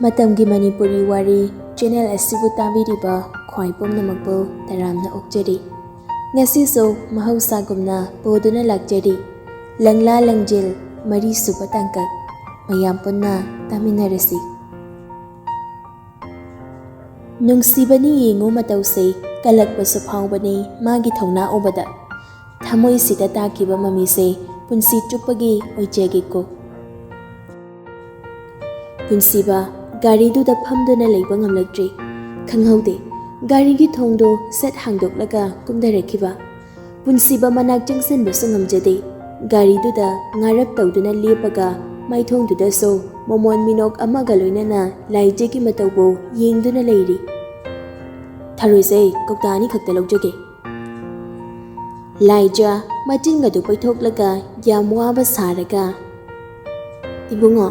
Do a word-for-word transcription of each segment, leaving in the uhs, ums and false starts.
ꯃꯇꯝꯒꯤ ꯃꯅꯤꯄꯨꯔꯤ ꯋꯥꯔꯤ ꯆꯦꯅꯦꯜ ꯑꯁꯤꯕꯨ ꯇꯥꯕꯤꯔꯤꯕ ꯈ꯭ꯋꯥꯏ ꯄꯨꯝꯅꯃꯛꯄꯨ ꯇꯔꯥꯝꯅ ꯑꯣꯛꯆꯔꯤ꯫ ꯉꯁꯤꯁꯨ ꯃꯍꯧꯁꯥꯒꯨꯝꯅ ꯄꯨꯗꯨꯅ ꯂꯥꯛꯆꯔꯤ ꯂꯪꯂꯥ ꯂꯪꯖꯦꯜ ꯃꯔꯤꯁꯨꯕ ꯇꯥꯡꯀꯛ꯫ ꯃꯌꯥꯝ ꯄꯨꯟꯅ ꯇꯥꯃꯤꯟꯅꯔꯁꯤ꯫ ꯅꯨꯡꯁꯤꯕꯅꯤ ꯌꯦꯡꯉꯨ ꯃꯇꯧꯁꯦ, ꯀꯜꯂꯛꯄꯁꯨ ꯐꯥꯎꯕꯅꯤ ꯃꯥꯒꯤ ꯊꯧꯅꯥ ꯎꯕꯗ꯫ ꯊꯃꯣꯏꯁꯤꯗ ꯇꯥꯈꯤꯕ ꯃꯃꯤꯁꯦ ꯄꯨꯟꯁꯤ ꯆꯨꯞꯄꯒꯤ ꯑꯣꯏꯖꯒꯦꯀꯣ꯫ ꯄꯨꯟꯁꯤꯕ ꯒꯥꯔꯤꯗꯨꯗ ꯐꯝꯗꯨꯅ ꯂꯩꯕ ꯉꯝꯂꯛꯇ꯭ꯔꯦ꯫ ꯈꯪꯍꯧꯗꯦ, ꯒꯥꯔꯤꯒꯤ ꯊꯣꯡꯗꯣ ꯁꯠ ꯍꯥꯡꯗꯣꯛꯂꯒ ꯀꯨꯝꯊꯔꯛꯈꯤꯕ꯫ ꯄꯨꯟꯁꯤꯕ ꯃꯅꯥꯛ ꯆꯪꯁꯤꯟꯕꯁꯨ ꯉꯝꯖꯗꯦ꯫ ꯒꯥꯔꯤꯗꯨꯗ ꯉꯥꯔꯞ ꯇꯧꯗꯨꯅ ꯂꯦꯞꯄꯒ ꯃꯥꯏꯊꯣꯡꯗꯨꯗꯁꯨ ꯃꯃꯣꯟ ꯃꯤꯅꯣꯛ ꯑꯃꯒ ꯂꯣꯏꯅꯅ ꯂꯥꯏꯖꯒꯤ ꯃꯇꯧꯕꯨ ꯌꯦꯡꯗꯨꯅ ꯂꯩꯔꯤ꯫ "ꯊꯔꯣꯏꯁꯦ ꯀꯧꯇꯥ ꯑꯅꯤ ꯈꯛꯇ ꯂꯧꯖꯒꯦ꯫" ꯂꯥꯏꯖ ꯃꯆꯤꯟꯒꯗꯨ ꯄꯩꯊꯣꯛꯂꯒ ꯌꯥꯝ ꯋꯥꯕ ꯁꯥꯔꯒ, "ꯏꯕꯨꯡꯉꯣ,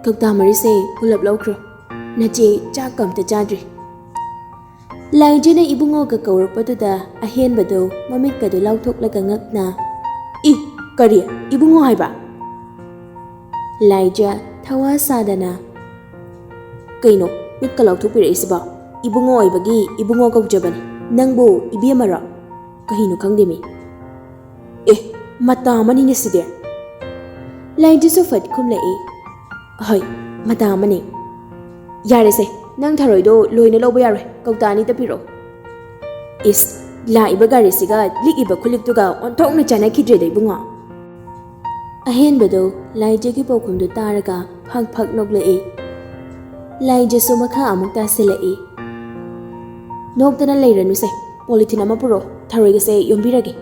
ꯀꯧꯇꯥ ꯃꯔꯤꯁꯦ ꯄꯨꯂꯞ ꯂꯧꯈ꯭ꯔꯣ꯫ ꯅꯆꯦ ꯆꯥꯛꯀ ꯑꯝꯇ ꯆꯥꯗ꯭ꯔꯤ꯫" ꯂꯥꯏꯖꯅ ꯏꯕꯨꯡꯉꯣꯒ ꯀꯧꯔꯛꯄꯗꯨꯗ ꯑꯍꯦꯟꯕꯗꯣ ꯃꯃꯤꯠꯀꯗꯨ ꯂꯥꯎꯊꯣꯛꯂꯒ ꯉꯛꯅ, "ꯏ, ꯀꯔꯤ? ꯏꯕꯨꯡꯉꯣ ꯍꯥꯏꯕ?" ꯂꯥꯏꯖ ꯊꯋꯥ ꯁꯥꯗꯅ, "ꯀꯩꯅꯣ ꯃꯤꯠꯀ ꯂꯥꯎꯊꯣꯛꯄꯤꯔꯛꯏꯁꯤꯕꯣ? ꯏꯕꯨꯡꯉꯣ ꯑꯣꯏꯕꯒꯤ ꯏꯕꯨꯡꯉꯣ ꯀꯧꯖꯕꯅꯤ꯫ ꯅꯪꯕꯨ ꯏꯕꯦꯝꯃꯔꯣ? ꯀꯩꯅꯣ ꯈꯪꯗꯦꯃꯤ꯫ ꯑꯦ, ꯃꯇꯥ ꯑꯃꯅꯤꯅꯦ ꯁꯤꯗꯤ꯫" ꯂꯥꯏꯖꯁꯨ ꯐꯠ ꯈꯨꯝꯂꯛꯏ, "ꯍꯣꯏ, ꯃꯇꯥ ꯑꯃꯅꯤ꯫ ꯌꯥꯔꯦꯁꯦ, ꯅꯪ ꯊꯔꯣꯏꯗꯣ ꯂꯣꯏꯅ ꯂꯧꯕ ꯌꯥꯔꯣꯏ, ꯀꯧꯇꯥ ꯑꯅꯤꯇ ꯄꯤꯔꯛꯑꯣ꯫" "ꯏꯁ, ꯂꯥꯛꯏꯕ ꯒꯥꯔꯤꯁꯤꯒ ꯂꯤꯛꯏꯕ ꯈꯨꯂꯤꯛꯇꯨꯒ ꯑꯣꯟꯊꯣꯛꯅ ꯆꯥꯟꯅꯈꯤꯗ꯭ꯔꯦꯗ ꯏꯕꯨꯡꯉꯣ꯫" ꯑꯍꯦꯟꯕꯗꯣ ꯂꯥꯏꯖꯒꯤ ꯄꯥꯎꯈꯨꯝꯗꯨ ꯇꯥꯔꯒ ꯐꯛ ꯐꯛ ꯅꯣꯛꯂꯛꯏ꯫ ꯂꯥꯏꯖꯁꯨ ꯃꯈꯥ ꯑꯃꯨꯛ ꯇꯥꯁꯤꯜꯂꯛꯏ, "ꯅꯣꯛꯇꯅ ꯂꯩꯔꯅꯨꯁꯦ, ꯄꯣꯂꯤꯊꯤꯟ ꯑꯃ ꯄꯨꯔꯛꯑꯣ, ꯊꯔꯣꯏꯒꯁꯦ ꯌꯣꯝꯕꯤꯔꯒꯦ꯫"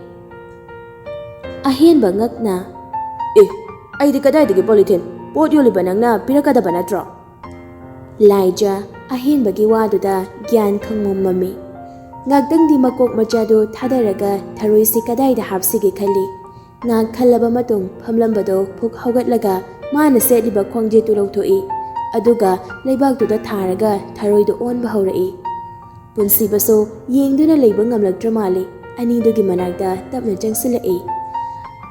ꯑꯍꯦꯟꯕ ꯉꯛꯅ, "ꯑꯦ, ꯑꯩꯗꯤ ꯀꯗꯥꯏꯗꯒꯤ ꯄꯣꯂꯤꯊꯤꯟ? ꯄꯣꯠ ꯌꯣꯜꯂꯤꯕ ꯅꯪꯅ ꯄꯤꯔꯛꯀꯗꯕ ꯅꯠꯇ꯭ꯔꯣ?" ꯂꯥꯏꯖ ꯑꯍꯦꯟꯕꯒꯤ ꯋꯥꯗꯨꯗ ꯒ꯭ꯌꯥꯟ ꯈꯪꯃꯝꯃꯝꯃꯤ꯫ ꯉꯥꯛꯇꯪꯗꯤ ꯃꯀꯣꯛ ꯃꯆꯥꯗꯨ ꯊꯥꯗꯔꯒ ꯊꯔꯣꯏꯁꯤ ꯀꯗꯥꯏꯗ ꯍꯥꯞꯁꯤꯒꯦ ꯈꯜꯂꯤ꯫ ꯉꯥꯛ ꯈꯜꯂꯕ ꯃꯇꯨꯡ ꯐꯝꯂꯝꯕꯗꯣ ꯐꯨꯛ ꯍꯧꯒꯠꯂꯒ ꯃꯥꯅ ꯁꯦꯠꯂꯤꯕ ꯈ꯭ꯋꯥꯡꯖꯦꯠꯇꯨ ꯂꯧꯊꯣꯛꯏ꯫ ꯑꯗꯨꯒ ꯂꯩꯕꯥꯛꯇꯨꯗ ꯊꯥꯔꯒ ꯊꯔꯣꯏꯗꯨ ꯑꯣꯟꯕ ꯍꯧꯔꯛꯏ꯫ ꯄꯨꯟꯁꯤꯕꯁꯨ ꯌꯦꯡꯗꯨꯅ ꯂꯩꯕ ꯉꯝꯂꯛꯇ꯭ꯔ ꯃꯥꯜꯂꯤ꯫ ꯑꯅꯤꯗꯨꯒꯤ ꯃꯅꯥꯛꯇ ꯇꯞꯅ ꯆꯪꯁꯤꯜꯂꯛꯏ꯫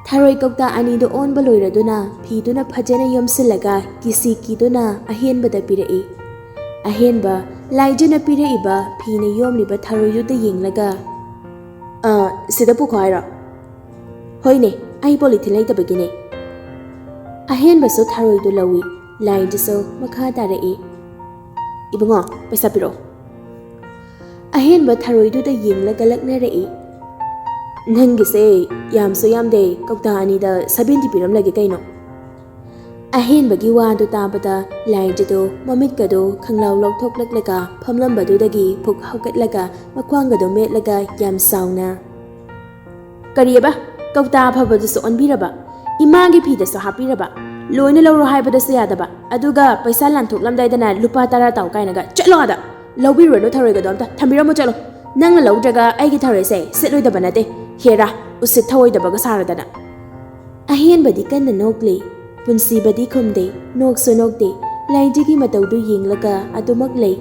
ꯊꯔꯣꯏ ꯀꯧꯇꯥ ꯑꯅꯤꯗꯨ ꯑꯣꯟꯕ ꯂꯣꯏꯔꯗꯨꯅ ꯐꯤꯗꯨꯅ ꯐꯖꯅ ꯌꯣꯝꯁꯤꯜꯂꯒ ꯀꯤꯁꯤ ꯀꯤꯗꯨꯅ ꯑꯍꯦꯟꯕꯗ ꯄꯤꯔꯛꯏ꯫ ꯑꯍꯦꯟꯕ ꯂꯥꯏꯖꯅ ꯄꯤꯔꯛꯏꯕ ꯐꯤꯅ ꯌꯣꯝꯂꯤꯕ ꯊꯔꯣꯏꯗꯨꯗ ꯌꯦꯡꯂꯒ, "ꯑꯥ, ꯁꯤꯗ ꯄꯨꯈꯣ ꯍꯥꯏꯔꯣ?" "ꯍꯣꯏꯅꯦ, ꯑꯩ ꯄꯣꯂꯤꯊꯤꯟ ꯂꯩꯇꯕꯒꯤꯅꯦ꯫" ꯑꯍꯦꯟꯕꯁꯨ ꯊꯔꯣꯏꯗꯨ ꯂꯧꯏ꯫ ꯂꯥꯏꯖꯁꯨ ꯃꯈꯥ ꯇꯥꯔꯛꯏ, "ꯏꯕꯨꯡꯉꯣ, ꯄꯩꯁꯥ ꯄꯤꯔꯛꯑꯣ꯫" ꯑꯍꯦꯟꯕ ꯊꯔꯣꯏꯗꯨꯗ ꯌꯦꯡꯂꯒ ꯂꯛꯅꯔꯛꯏ, "ꯅꯪꯒꯤꯁꯦ ꯌꯥꯝꯁꯨ ꯌꯥꯝꯗꯦ, ꯀꯧꯇꯥ ꯑꯅꯤꯗ ꯁꯚꯦꯟꯇꯤ ꯄꯤꯔꯝꯂꯒꯦ ꯀꯩꯅꯣ?" ꯑꯍꯦꯟꯕꯒꯤ ꯋꯥꯗꯨ ꯇꯥꯕꯗ ꯂꯥꯏꯖꯗꯨ ꯃꯃꯤꯠꯀꯗꯨ ꯈꯪꯂꯥꯎ ꯂꯧꯊꯣꯛꯂꯛꯂꯒ ꯐꯝꯂꯝꯕꯗꯨꯗꯒꯤ ꯐꯨꯛ ꯍꯧꯒꯠꯂꯒ ꯃꯈ꯭ꯋꯥꯡꯒꯗꯨ ꯃꯦꯠꯂꯒ ꯌꯥꯝ ꯁꯥꯎꯅ, "ꯀꯔꯤꯑꯕ? ꯀꯧꯇꯥ ꯑꯐꯕꯗꯨꯁꯨ ꯑꯣꯟꯕꯤꯔꯕ? ꯏꯃꯥꯒꯤ ꯐꯤꯗꯁꯨ ꯍꯥꯞꯄꯤꯔꯕ? ꯂꯣꯏꯅ ꯂꯧꯔꯣ ꯍꯥꯏꯕꯗꯁꯨ ꯌꯥꯗꯕ, ꯑꯗꯨꯒ ꯄꯩꯁꯥ ꯂꯥꯟꯊꯣꯛꯂꯝꯗꯥꯏꯗꯅ ꯂꯨꯄꯥ ꯇꯔꯥ ꯇꯥꯎ ꯀꯥꯏꯅꯒ꯫ ꯆꯠꯂꯣ ꯑꯥꯗ! ꯂꯧꯕꯤꯔꯨꯔꯅꯨ ꯊꯔꯣꯏꯒꯗꯣ ꯑꯝꯇ, ꯊꯝꯕꯤꯔꯝꯃꯣ ꯆꯠꯂꯣ꯫ ꯅꯪꯅ ꯂꯧꯗ꯭ꯔꯒ ꯑꯩꯒꯤ ꯊꯔꯣꯏꯁꯦ ꯁꯤꯠꯂꯣꯏꯗꯕ ꯅꯠꯇꯦ꯫ ꯍꯦꯔꯥ, ꯎꯁꯤꯠ ꯊꯑꯣꯏꯗꯕꯒ ꯁꯥꯔꯗꯅ!" ꯑꯍꯦꯟꯕꯗꯤ ꯀꯟꯅ ꯅꯣꯛꯂꯤ꯫ ꯄꯨꯟꯁꯤꯕꯗꯤ ꯈꯨꯝꯗꯦ, ꯅꯣꯛꯁꯨ ꯅꯣꯛꯇꯦ꯫ ꯂꯥꯏꯖꯒꯤ ꯃꯇꯧꯗꯨ ꯌꯦꯡꯂꯒ ꯑꯗꯨꯃꯛ ꯂꯩ꯫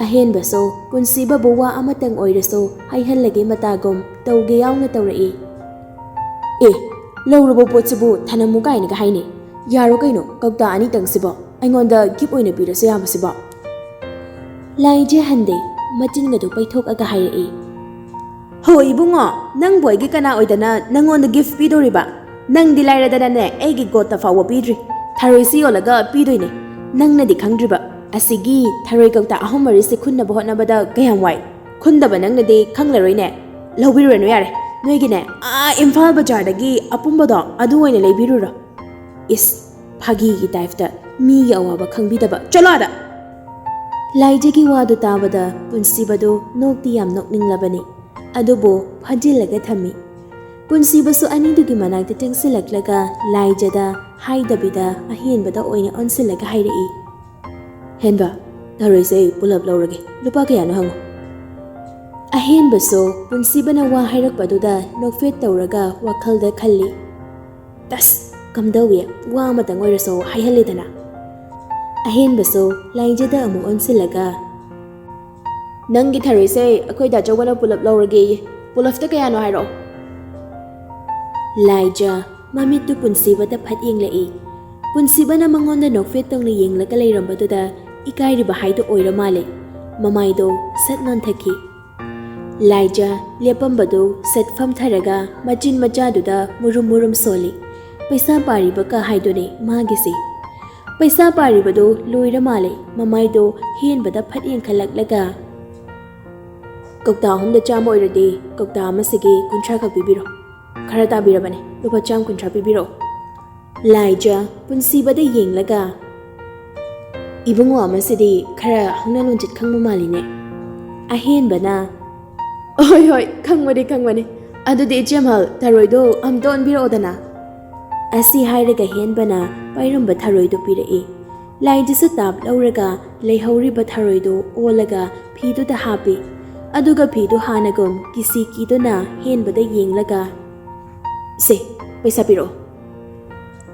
ꯑꯍꯦꯟꯕꯁꯨ ꯄꯨꯟꯁꯤꯕꯕꯨ ꯋꯥ ꯑꯃꯇꯪ ꯑꯣꯏꯔꯁꯨ ꯍꯥꯏꯍꯜꯂꯒꯦ ꯃꯇꯥꯒꯨꯝ ꯇꯧꯒꯦ ꯌꯥꯎꯅ ꯇꯧꯔꯛꯏ꯫ "ꯑꯦ, ꯂꯧꯔꯕ ꯄꯣꯠꯁꯤꯕꯨ ꯊꯅꯝꯃꯨ ꯀꯥꯏꯅꯒ ꯍꯥꯏꯅꯦ꯫ ꯌꯥꯔꯣ ꯀꯩꯅꯣ, ꯀꯧꯇꯥ ꯑꯅꯤꯇꯪꯁꯤꯕꯣ? ꯑꯩꯉꯣꯟꯗ ꯒꯤꯐ ꯑꯣꯏꯅ ꯄꯤꯔꯁꯨ ꯌꯥꯕꯁꯤꯕꯣ?" ꯂꯥꯏꯖ ꯍꯟꯗꯦ, ꯃꯆꯤꯟꯒꯗꯨ ꯄꯩꯊꯣꯛꯑꯒ ꯍꯥꯏꯔꯛꯏ, "ꯍꯣ ꯏꯕꯨꯡꯉꯣ, ꯅꯪꯕꯨ ꯑꯩꯒꯤ ꯀꯅꯥ ꯑꯣꯏꯗꯅ ꯅꯪꯉꯣꯟꯗ ꯒꯤꯐ ꯄꯤꯗꯣꯔꯤꯕ? ꯅꯪꯗꯤ ꯂꯥꯏꯔꯗꯅꯅꯦ ꯑꯩꯒꯤ ꯒꯣꯠꯇ ꯐꯥꯎꯕ ꯄꯤꯗ꯭ꯔꯤ꯫ ꯊꯔꯣꯏꯁꯤ ꯌꯣꯜꯂꯒ ꯄꯤꯗꯣꯏꯅꯦ꯫ ꯅꯪꯅꯗꯤ ꯈꯪꯗ꯭ꯔꯤꯕ, ꯑꯁꯤꯒꯤ ꯊꯔꯣꯏ ꯀꯧꯇꯥ ꯑꯍꯨꯝ ꯃꯔꯤꯁꯤ ꯈꯨꯟꯅꯕ ꯍꯣꯠꯅꯕꯗ ꯀꯌꯥꯝ ꯋꯥꯏ꯫ ꯈꯨꯟꯗꯕ ꯅꯪꯅꯗꯤ ꯈꯪꯂꯔꯣꯏꯅꯦ꯫ ꯂꯧꯕꯤꯔꯨꯔꯅꯨ ꯌꯥꯔꯦ꯫ ꯅꯣꯏꯒꯤꯅꯦ, ꯑꯥ ꯏꯝꯐꯥꯜ ꯕꯖꯥꯔꯗꯒꯤ ꯑꯄꯨꯝꯕꯗꯣ ꯑꯗꯨ ꯑꯣꯏꯅ ꯂꯩꯕꯤꯔꯨꯔꯣ꯫" ꯏꯁ, ꯐꯥꯒꯤꯒꯤ ꯇꯥꯏꯞꯇ ꯃꯤꯒꯤ ꯑꯋꯥꯕ ꯈꯪꯕꯤꯗꯕ꯫ ꯆꯠꯂꯣ ꯑꯥꯗ! ꯂꯥꯏꯖꯒꯤ ꯋꯥꯗꯨ ꯇꯥꯕꯗ ꯄꯨꯟꯁꯤꯕꯗꯨ ꯅꯣꯛꯇꯤ ꯌꯥꯝ ꯅꯣꯛꯅꯤꯡꯂꯕꯅꯤ꯫ ꯑꯗꯨꯕꯨ ꯐꯥꯖꯤꯜꯂꯒ ꯊꯝꯃꯤ꯫ ꯄꯨꯟꯁꯤꯕꯁꯨ ꯑꯅꯤꯗꯨꯒꯤ ꯃꯅꯥꯛꯇ ꯆꯪꯁꯤꯜꯂꯛꯂꯒ ꯂꯥꯏꯖꯗ ꯍꯥꯏꯗꯕꯤꯗ ꯑꯍꯦꯟꯕꯗ ꯑꯣꯏꯅ ꯑꯣꯟꯁꯤꯜꯂꯒ ꯍꯥꯏꯔꯛꯏ, "ꯍꯦꯟꯕ, ꯊꯔꯣꯏꯁꯦ ꯄꯨꯂꯞ ꯂꯧꯔꯒꯦ꯫ ꯂꯨꯄꯥ ꯀꯌꯥꯅꯣ ꯍꯪꯉꯨ꯫" ꯑꯍꯦꯟꯕꯁꯨ ꯄꯨꯟꯁꯤꯕꯅ ꯋꯥ ꯍꯥꯏꯔꯛꯄꯗꯨꯗ ꯅꯣꯛꯐꯦꯠ ꯇꯧꯔꯒ ꯋꯥꯈꯜꯗ ꯈꯜꯂꯤ, "ꯇꯁ! ꯀꯝꯗꯧꯏ, ꯋꯥ ꯑꯃꯇꯪ ꯑꯣꯏꯔꯁꯨ ꯍꯥꯏꯍꯜꯂꯦꯗꯅ꯫" ꯑꯍꯦꯟꯕꯁꯨ ꯂꯥꯏꯖꯗ ꯑꯃꯨꯛ ꯑꯣꯟꯁꯤꯜꯂꯒ, "ꯅꯪꯒꯤ ꯊꯔꯣꯏꯁꯦ ꯑꯩꯈꯣꯏꯗ ꯑꯆꯧꯕꯅ ꯄꯨꯂꯞ ꯂꯧꯔꯒꯦꯌꯦ꯫ ꯄꯨꯂꯞꯇ ꯀꯌꯥꯅꯣ ꯍꯥꯏꯔꯛꯑꯣ꯫" ꯂꯥꯏꯖ ꯃꯃꯤꯠꯇꯨ ꯄꯨꯟꯁꯤꯕꯗ ꯐꯠ ꯌꯦꯡꯂꯛꯏ꯫ ꯄꯨꯟꯁꯤꯕꯅ ꯃꯉꯣꯟꯗ ꯅꯣꯛꯐꯦꯠ ꯇꯧꯅ ꯌꯦꯡꯂꯒ ꯂꯩꯔꯝꯕꯗꯨꯗ ꯏꯀꯥꯏꯔꯤꯕ ꯍꯥꯏꯗꯣ ꯑꯣꯏꯔ ꯃꯥꯜꯂꯦ꯫ ꯃꯃꯥꯏꯗꯣ ꯁꯠ ꯅꯣꯟꯊꯈꯤ꯫ ꯂꯥꯏꯖ ꯂꯦꯞꯄꯝꯕꯗꯨ ꯁꯠ ꯐꯝꯊꯔꯒ ꯃꯆꯤꯟ ꯃꯆꯥꯗꯨꯗ ꯃꯨꯔꯨꯝ ꯃꯨꯔꯨꯝ ꯁꯣꯜꯂꯤ꯫ ꯄꯩꯁꯥ ꯄꯥꯔꯤꯕ ꯀ ꯍꯥꯏꯗꯨꯅꯦ ꯃꯥꯒꯤꯁꯦ꯫ ꯄꯩꯁꯥ ꯄꯥꯔꯤꯕꯗꯣ ꯂꯣꯏꯔ ꯃꯥꯜꯂꯦ꯫ ꯃꯃꯥꯏꯗꯣ ꯍꯦꯟꯕꯗ ꯐꯠ ꯌꯦꯡꯈꯠꯂꯛꯂꯒ, "ꯀꯧꯇꯥ ꯑꯍꯨꯝꯗ ꯆꯥꯝꯃ ꯑꯣꯏꯔꯗꯤ ꯀꯧꯇꯥ ꯑꯃꯁꯤꯒꯤ ꯀꯨꯟꯊ꯭ꯔꯥ ꯈꯛ ꯄꯤꯕꯤꯔꯣ꯫ ꯈꯔ ꯇꯥꯕꯤꯔꯕꯅꯦ, ꯂꯨꯄꯥ ꯆꯥꯝ ꯀꯨꯟꯊ꯭ꯔꯥ ꯄꯤꯕꯤꯔꯛꯑꯣ꯫" ꯂꯥꯏꯖ ꯄꯨꯟꯁꯤꯕꯗ ꯌꯦꯡꯂꯒ, "ꯏꯕꯨꯡꯉꯣ ꯑꯃꯁꯤꯗꯤ ꯈꯔ ꯍꯧꯅ ꯂꯣꯟꯆꯠ ꯈꯪꯕ ꯃꯥꯜꯂꯤꯅꯦ꯫" ꯑꯍꯦꯟꯕꯅ, "ꯍꯣꯏ, ꯍꯣꯏ, ꯈꯪꯕꯅꯤ, ꯈꯪꯕꯅꯤ꯫ ꯑꯗꯨꯗꯤ ꯏꯆꯦꯃꯜ, ꯊꯔꯣꯏꯗꯣ ꯑꯝꯇ ꯑꯣꯟꯕꯤꯔꯛꯑꯣꯗꯅ꯫" ꯑꯁꯤ ꯍꯥꯏꯔꯒ ꯍꯦꯟꯕꯅ ꯄꯥꯏꯔꯝꯕ ꯊꯔꯣꯏꯗꯣ ꯄꯤꯔꯛꯏ꯫ ꯂꯥꯏꯖꯁꯨ ꯇꯥꯞ ꯂꯧꯔꯒ ꯂꯩꯍꯧꯔꯤꯕ ꯊꯔꯣꯏꯗꯣ ꯑꯣꯜꯂꯒ ꯐꯤꯗꯨꯗ ꯍꯥꯞꯄꯤ꯫ ꯑꯗꯨꯒ ꯐꯤꯗꯨ ꯍꯥꯟꯅꯒꯨꯝ ꯀꯤꯁꯤ ꯀꯤꯗꯨꯅ ꯍꯦꯟꯕꯗ ꯌꯦꯡꯂꯒ, "ꯁꯦ, ꯄꯩꯁꯥ ꯄꯤꯔꯛꯑꯣ꯫"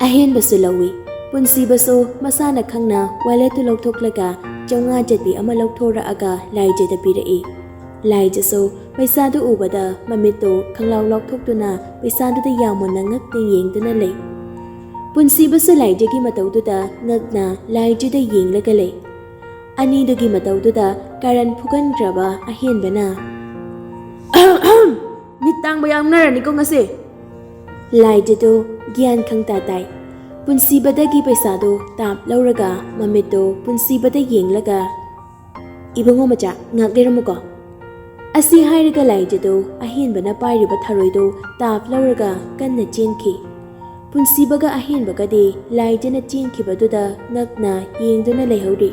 ꯑꯍꯦꯟꯕꯁꯨ ꯂꯧꯏ꯫ ꯄꯨꯟꯁꯤꯕꯁꯨ ꯃꯁꯥꯅ ꯈꯪꯅ ꯋꯥꯂꯦꯠꯇꯨ ꯂꯧꯊꯣꯛꯂꯒ ꯆꯥꯝꯃꯉꯥ ꯆꯠꯄꯤ ꯑꯃ ꯂꯧꯊꯣꯔꯛꯑꯒ ꯂꯥꯏꯖꯗ ꯄꯤꯔꯛꯏ꯫ ꯂꯥꯏꯖꯁꯨ ꯄꯩꯁꯥꯗꯨ ꯎꯕꯗ ꯃꯃꯤꯠꯇꯨ ꯈꯪꯂꯥꯎ ꯂꯥꯎꯊꯣꯛꯇꯨꯅ ꯄꯩꯁꯥꯗꯨꯗ ꯌꯥꯝꯃꯨꯟꯅ ꯉꯛꯇ ꯌꯦꯡꯗꯨꯅ ꯂꯩ꯫ ꯄꯨꯟꯁꯤꯕꯁꯨ ꯂꯥꯏꯖꯒꯤ ꯃꯇꯧꯗꯨꯗ ꯉꯛꯅ ꯂꯥꯏꯖꯗ ꯌꯦꯡꯂꯒ ꯂꯩ꯫ ꯑꯅꯤꯗꯨꯒꯤ ꯃꯇꯧꯗꯨꯗ ꯀꯥꯔꯟ ꯐꯨꯒꯟꯈ꯭ꯔꯕ ꯑꯍꯦꯟꯕꯅ, "ꯃꯤꯠ ꯇꯥꯡꯕ ꯌꯥꯎꯅꯔꯅꯤꯀꯣ ꯉꯁꯤ꯫" ꯂꯥꯏꯖꯗꯨ ꯒ꯭ꯌꯥꯟ ꯈꯪꯇꯥ ꯇꯥꯏ꯫ ꯄꯨꯟꯁꯤꯕꯗꯒꯤ ꯄꯩꯁꯥꯗꯨ ꯇꯥꯞ ꯂꯧꯔꯒ ꯃꯃꯤꯠꯇꯨ ꯄꯨꯟꯁꯤꯕꯗ ꯌꯦꯡꯂꯒ, "ꯏꯕꯨꯡꯉꯣ ꯃꯆꯥ, ꯉꯥꯛ ꯂꯩꯔꯝꯃꯨꯀꯣ꯫" ꯑꯁꯤ ꯍꯥꯏꯔꯒ ꯂꯥꯏꯖꯗꯨ ꯑꯍꯦꯟꯕꯅ ꯄꯥꯏꯔꯤꯕ ꯊꯔꯣꯏꯗꯨ ꯇꯥꯞ ꯂꯧꯔꯒ ꯀꯟꯅ ꯆꯦꯟꯈꯤ꯫ ꯄꯨꯟꯁꯤꯕꯒ ꯑꯍꯦꯟꯕꯒꯗꯤ ꯂꯥꯏꯖꯅ ꯆꯦꯟꯈꯤꯕꯗꯨꯗ ꯉꯛꯅ ꯌꯦꯡꯗꯨꯅ ꯂꯩꯍꯧꯔꯤ꯫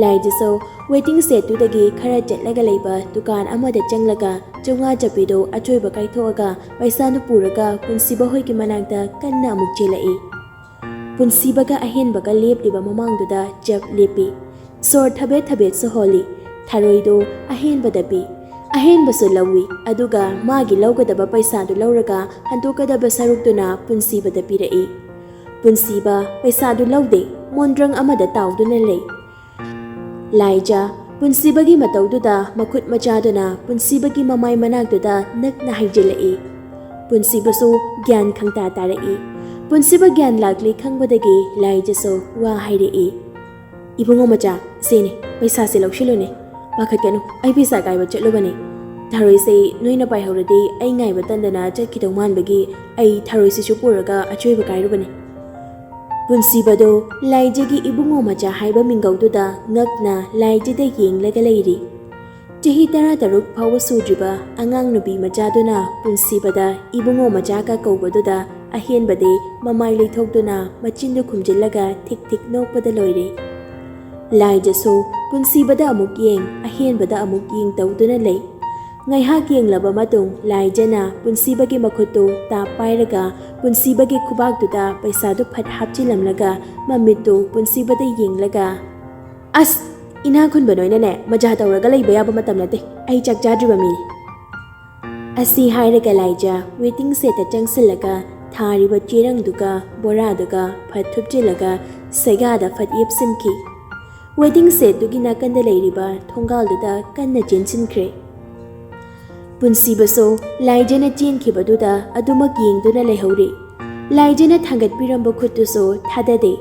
ꯂꯥꯏꯖꯁꯨ ꯋꯦꯇꯤꯡ ꯁꯦꯠꯇꯨꯗꯒꯤ ꯈꯔ ꯆꯠꯂꯒ ꯂꯩꯕ ꯗꯨꯀꯥꯟ ꯑꯃꯗ ꯆꯪꯂꯒ ꯆꯥꯝꯃꯉꯥ ꯆꯠꯄꯤꯗꯨ ꯑꯆꯣꯏꯕ ꯀꯥꯏꯊꯣꯛꯑꯒ ꯄꯩꯁꯥꯗꯨ ꯄꯨꯔꯒ ꯄꯨꯟꯁꯤꯕ ꯍꯣꯏꯒꯤ ꯃꯅꯥꯛꯇ ꯀꯟꯅ ꯑꯃꯨꯛ ꯆꯦꯜꯂꯛꯏ꯫ ꯄꯨꯟꯁꯤꯕꯒ ꯑꯍꯦꯟꯕꯒ ꯂꯦꯞꯂꯤꯕ ꯃꯃꯥꯡꯗꯨꯗ ꯆꯞ ꯂꯦꯞꯄꯤ꯫ ꯁꯣꯔ ꯊꯕꯦꯠ ꯊꯕꯦꯠꯁꯨ ꯍꯣꯜꯂꯤ꯫ ꯊꯔꯣꯏꯗꯨ ꯑꯍꯦꯟꯕꯗ ꯄꯤ꯫ ꯑꯍꯦꯟꯕꯁꯨ ꯂꯧꯏ, ꯑꯗꯨꯒ ꯃꯥꯒꯤ ꯂꯧꯒꯗꯕ ꯄꯩꯁꯥꯗꯨ ꯂꯧꯔꯒ ꯍꯟꯗꯣꯛꯀꯗꯕ ꯁꯔꯨꯛꯇꯨꯅ ꯄꯨꯟꯁꯤꯕꯗ ꯄꯤꯔꯛꯏ꯫ ꯄꯨꯟꯁꯤꯕ ꯄꯩꯁꯥꯗꯨ ꯂꯧꯗꯦ, ꯃꯣꯟꯗ꯭ꯔꯪ ꯑꯃꯗ ꯇꯥꯎꯗꯨꯅ ꯂꯩ꯫ ꯂꯥꯏꯖ ꯄꯨꯟꯁꯤꯕꯒꯤ ꯃꯇꯧꯗꯨꯗ ꯃꯈꯨꯠ ꯃꯆꯥꯗꯨꯅ ꯄꯨꯟꯁꯤꯕꯒꯤ ꯃꯃꯥꯏ ꯃꯅꯥꯛꯇꯨꯗ ꯅꯛꯅ ꯍꯩꯖꯤꯜꯂꯛꯏ꯫ ꯄꯨꯟꯁꯤꯕꯁꯨ ꯒ꯭ꯌꯥꯟ ꯈꯪꯇꯥ ꯇꯥꯔꯛꯏ꯫ ꯄꯨꯟꯁꯤꯕ ꯒ꯭ꯌꯥꯟ ꯂꯥꯛꯂꯤ ꯈꯪꯕꯗꯒꯤ ꯂꯥꯏꯖꯁꯨ ꯋꯥ ꯍꯥꯏꯔꯛꯏ꯫ "ꯏꯕꯨꯡꯉꯣ ꯃꯆꯥ, ꯁꯦꯅꯦ, ꯄꯩꯁꯥꯁꯦ ꯂꯧꯁꯤꯜꯂꯨꯅꯦ꯫ ꯄꯥꯈꯠꯀꯅꯨ, ꯑꯩ ꯄꯩꯁꯥ ꯀꯥꯏꯕ ꯆꯠꯂꯨꯕꯅꯦ꯫ ꯊꯔꯣꯏꯁꯦ ꯅꯣꯏꯅ ꯄꯥꯏꯍꯧꯔꯗꯤ ꯑꯩ ꯉꯥꯏꯕ ꯇꯟꯗꯅ ꯆꯠꯈꯤꯗꯧ ꯃꯥꯟꯕꯒꯤ ꯑꯩ ꯊꯔꯣꯏꯁꯤꯁꯨ ꯄꯨꯔꯒ ꯑꯆꯣꯏꯕ ꯀꯥꯏꯔꯨꯕꯅꯦ"꯫ ꯄꯨꯟꯁꯤꯕꯗꯣ ꯂꯥꯏꯖꯒꯤ ꯏꯕꯨꯡꯉꯣ ꯃꯆꯥ ꯍꯥꯏꯕ ꯃꯤꯡꯒꯧꯗꯨꯗ ꯉꯛꯅ ꯂꯥꯏꯖꯗ ꯌꯦꯡꯂꯒ ꯂꯩꯔꯤ꯫ ꯆꯍꯤ ꯇꯔꯥꯇꯔꯨꯛ ꯐꯥꯎꯕ ꯁꯨꯗ꯭ꯔꯤꯕ ꯑꯉꯥꯡ ꯅꯨꯄꯤ ꯃꯆꯥꯗꯨꯅ ꯄꯨꯟꯁꯤꯕꯗ ꯏꯕꯨꯡꯉꯣ ꯃꯆꯥꯒ ꯀꯧꯕꯗꯨꯗ ꯑꯍꯦꯟꯕꯗꯤ ꯃꯃꯥꯏ ꯂꯩꯊꯣꯛꯇꯨꯅ ꯃꯆꯤꯟꯗꯨ ꯈꯨꯝꯖꯤꯜꯂꯒ ꯊꯤꯛ ꯊꯤꯛ ꯅꯣꯛꯄꯗ ꯂꯣꯏꯔꯦ꯫ ꯂꯥꯏꯖꯁꯨ ꯄꯨꯟꯁꯤꯕꯗ ꯑꯃꯨꯛ ꯌꯦꯡ, ꯑꯍꯦꯟꯕꯗ ꯑꯃꯨꯛ ꯌꯦꯡ ꯇꯧꯗꯨꯅ ꯂꯩ꯫ ꯉꯥꯏꯍꯥꯛ ꯌꯦꯡꯂꯕ ꯃꯇꯨꯡ ꯂꯥꯏꯖꯅ ꯄꯨꯟꯁꯤꯕꯒꯤ ꯃꯈꯨꯠꯇꯨ ꯇꯥꯞ ꯄꯥꯏꯔꯒ ꯄꯨꯟꯁꯤꯕꯒꯤ ꯈꯨꯕꯥꯛꯇꯨꯗ ꯄꯩꯁꯥꯗꯨ ꯐꯠ ꯍꯥꯞꯆꯤꯜꯂꯝꯂꯒ ꯃꯃꯤꯠꯇꯨ ꯄꯨꯟꯁꯤꯕꯗ ꯌꯦꯡꯂꯒ, "ꯑꯁ, ꯏꯅꯥꯛ ꯈꯨꯟꯕ ꯅꯣꯏꯅꯅꯦ ꯃꯖꯥ ꯇꯧꯔꯒ ꯂꯩꯕ ꯌꯥꯕ ꯃꯇꯝ ꯅꯠꯇꯦ꯫ ꯑꯩ ꯆꯥꯛ ꯆꯥꯗ꯭ꯔꯤꯕ ꯃꯤꯅꯤ"꯫ ꯑꯁꯤ ꯍꯥꯏꯔꯒ ꯂꯥꯏꯖ ꯋꯦꯇꯤꯡ ꯁꯦꯠꯇ ꯆꯪꯁꯤꯜꯂꯒ ꯊꯥꯔꯤꯕ ꯆꯦꯔꯪꯗꯨꯒ ꯕꯣꯔꯥꯗꯨꯒ ꯐꯠ ꯊꯨꯞꯆꯤꯜꯂꯒ ꯁꯩꯒꯥꯗ ꯐꯠ ꯌꯦꯞꯁꯤꯟꯈꯤ꯫ ꯋꯦꯇꯤꯡ ꯁꯦꯠꯇꯨꯒꯤ ꯅꯥꯀꯟꯗ ꯂꯩꯔꯤꯕ ꯊꯣꯡꯒꯥꯜꯗꯨꯗ ꯀꯟꯅ ꯆꯦꯟꯁꯤꯟꯈ꯭ꯔꯦ꯫ ꯄꯨꯟꯁꯤꯕꯁꯨ ꯂꯥꯏꯖꯅ ꯆꯦꯟꯈꯤꯕꯗꯨꯗ ꯑꯗꯨꯃꯛ ꯌꯦꯡꯗꯨꯅ ꯂꯩꯍꯧꯔꯤ꯫ ꯂꯥꯏꯖꯅ ꯊꯥꯡꯒꯠꯄꯤꯔꯝꯕ ꯈꯨꯠꯇꯨꯁꯨ ꯊꯥꯗꯗꯦ꯫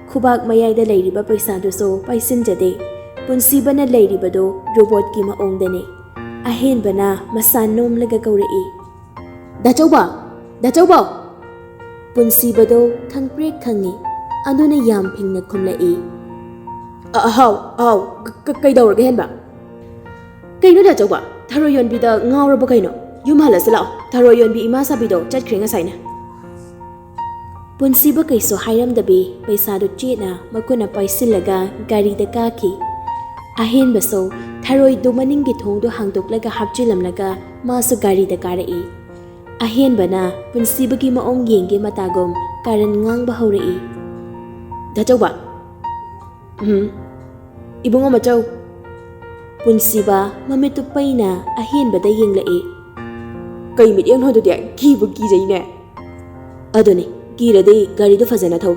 ꯈꯨꯕꯥꯛ ꯃꯌꯥꯏꯗ ꯂꯩꯔꯤꯕ ꯄꯩꯁꯥꯗꯨꯁꯨ ꯄꯥꯏꯁꯤꯟꯖꯗꯦ꯫ ꯄꯨꯟꯁꯤꯕꯅ ꯂꯩꯔꯤꯕꯗꯨ ꯔꯣꯕꯣꯠꯀꯤ ꯃꯑꯣꯡꯗꯅꯤ꯫ ꯑꯍꯦꯟꯕꯅ ꯃꯁꯥ ꯅꯣꯝꯂꯒ ꯀꯧꯔꯛꯏ, "ꯗꯥꯆꯧꯕ! ꯗꯥꯆꯧꯕ!" ꯄꯨꯟꯁꯤꯕꯗꯣ ꯈꯪꯄ꯭ꯔꯦꯛ ꯈꯪꯉꯤ꯫ ꯑꯗꯨꯅ ꯌꯥꯝ ꯐꯤꯡꯅ ꯈꯨꯝꯂꯛꯏ, "ꯑ-, ꯍꯥꯎ, ꯍꯥꯎ, ꯀ-, ꯀ-, ꯀꯩꯗꯧꯔꯒꯦ ꯍꯦꯟꯕ?" "ꯀꯩꯅꯣ ꯗꯥꯆꯧꯕ, ꯊꯔꯣꯏ ꯌꯣꯟꯕꯤꯗ ꯉꯥꯎꯔꯕ ꯀꯩꯅꯣ? ꯌꯨꯝ ꯍꯜꯂꯁꯤ ꯂꯥꯛꯑꯣ, ꯊꯔꯣꯏ ꯌꯣꯟꯕꯤ ꯏꯃꯥ ꯁꯥꯕꯤꯗꯣ ꯆꯠꯈ꯭ꯔꯦ ꯉꯁꯥꯏꯅ"꯫ ꯄꯨꯟꯁꯤꯕ ꯀꯩꯁꯨ ꯍꯥꯏꯔꯝꯗꯕꯤ ꯄꯩꯁꯥꯗꯨ ꯆꯦꯠꯅ ꯃꯈꯨꯠꯅ ꯄꯥꯏꯁꯤꯜꯂꯒ ꯒꯥꯔꯤꯗ ꯀꯥꯈꯤ꯫ ꯑꯍꯦꯟꯕꯁꯨ ꯊꯔꯣꯏꯗꯨ ꯃꯅꯤꯡꯒꯤ ꯊꯣꯡꯗꯨ ꯍꯥꯡꯗꯣꯛꯂꯒ ꯍꯥꯞꯆꯤꯜꯂꯝꯂꯒ ꯃꯥꯁꯨ ꯒꯥꯔꯤꯗ ꯀꯥꯔꯛꯏ꯫ ꯑꯍꯦꯟꯕꯅ ꯄꯨꯟꯁꯤꯕꯒꯤ ꯃꯑꯣꯡ ꯌꯦꯡꯒꯦ ꯃꯇꯥꯒꯨꯝ ꯀꯥꯔꯟ ꯉꯥꯡꯕ ꯍꯧꯔꯛꯏ꯫ "ꯗꯥꯆꯧꯕ, ꯎꯝ, ꯏꯕꯨꯡꯉꯣ ꯃꯆꯧ"꯫ ꯄꯨꯟꯁꯤꯕ ꯃꯃꯤꯠꯇꯨ ꯄꯩꯅ ꯑꯍꯦꯟꯕꯗ ꯌꯦꯡꯂꯛꯏ꯫ "ꯀꯩ ꯃꯤꯠꯌꯦꯡꯅꯣ ꯑꯗꯨꯗꯤ? ꯀꯤꯕꯨ ꯀꯤꯖꯩꯅꯦ"꯫ "ꯑꯗꯨꯅꯤ, ꯀꯤꯔꯗꯤ ꯒꯥꯔꯤꯗꯨ ꯐꯖꯅ ꯊꯧ"꯫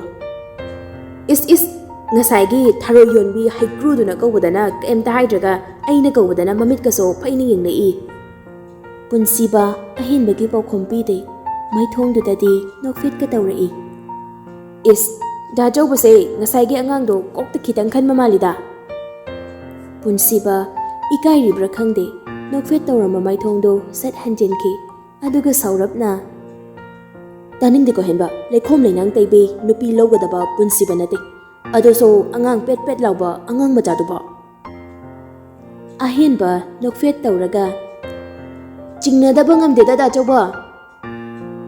"ꯏꯁ, ꯏꯁ, ꯉꯁꯥꯏꯒꯤ ꯊꯔꯣꯏ ꯌꯣꯟꯕꯤ ꯍꯩꯀ꯭ꯔꯨꯗꯨꯅ ꯀꯧꯕꯗꯅ ꯀꯩꯝꯇ ꯍꯥꯏꯗ꯭ꯔꯒ ꯑꯩꯅ ꯀꯧꯕꯗꯅ ꯃꯃꯤꯠꯀꯁꯨ ꯐꯩꯅ ꯌꯦꯡꯂꯛꯏ"꯫ ꯄꯨꯟꯁꯤꯕ ꯑꯍꯦꯟꯕꯒꯤ ꯄꯥꯎꯈꯨꯝ ꯄꯤꯗꯦ꯫ ꯃꯥꯏꯊꯣꯡꯗꯨꯗꯗꯤ ꯅꯣꯛꯐꯦꯠꯀ ꯇꯧꯔꯛꯏ꯫ "ꯏꯁ, ꯗꯥ ꯆꯧꯕꯁꯦ ꯉꯁꯥꯏꯒꯤ ꯑꯉꯥꯡꯗꯣ ꯀꯣꯛꯇ ꯈꯤꯇꯪ ꯈꯟꯕ ꯃꯥꯜꯂꯤꯗ꯫ ꯄꯨꯟꯁꯤꯕ ꯏꯀꯥꯏꯔꯤꯕ꯭ꯔꯥ ꯈꯪꯗꯦ, ꯅꯣꯛꯐꯦꯠ ꯇꯧꯔꯝꯕ ꯃꯥꯏꯊꯣꯡꯗꯣ ꯁꯠ ꯍꯟꯖꯤꯟꯈꯤ, ꯑꯗꯨꯒ ꯁꯥꯎꯔꯞꯅ, "ꯇꯥꯅꯤꯡꯗꯦꯀꯣ ꯍꯦꯟꯕ, ꯂꯩꯈꯣꯝ ꯂꯩꯅꯥꯡ ꯇꯩꯕꯤ ꯅꯨꯄꯤ ꯂꯧꯒꯗꯕ ꯄꯨꯟꯁꯤꯕ ꯅꯠꯇꯦ, ꯑꯗꯨꯁꯨ ꯑꯉꯥꯡ ꯄꯦꯠ ꯄꯦꯠ ꯂꯥꯎꯕ ꯑꯉꯥꯡ ꯃꯆꯥꯗꯨꯕꯣ?" ꯑꯍꯦꯟꯕ ꯅꯣꯛꯐꯦꯠ ꯇꯧꯔꯒ, "ꯆꯤꯡꯅꯗꯕ ꯉꯝꯗꯦꯗ, ꯗꯥ ꯆꯧꯕ꯫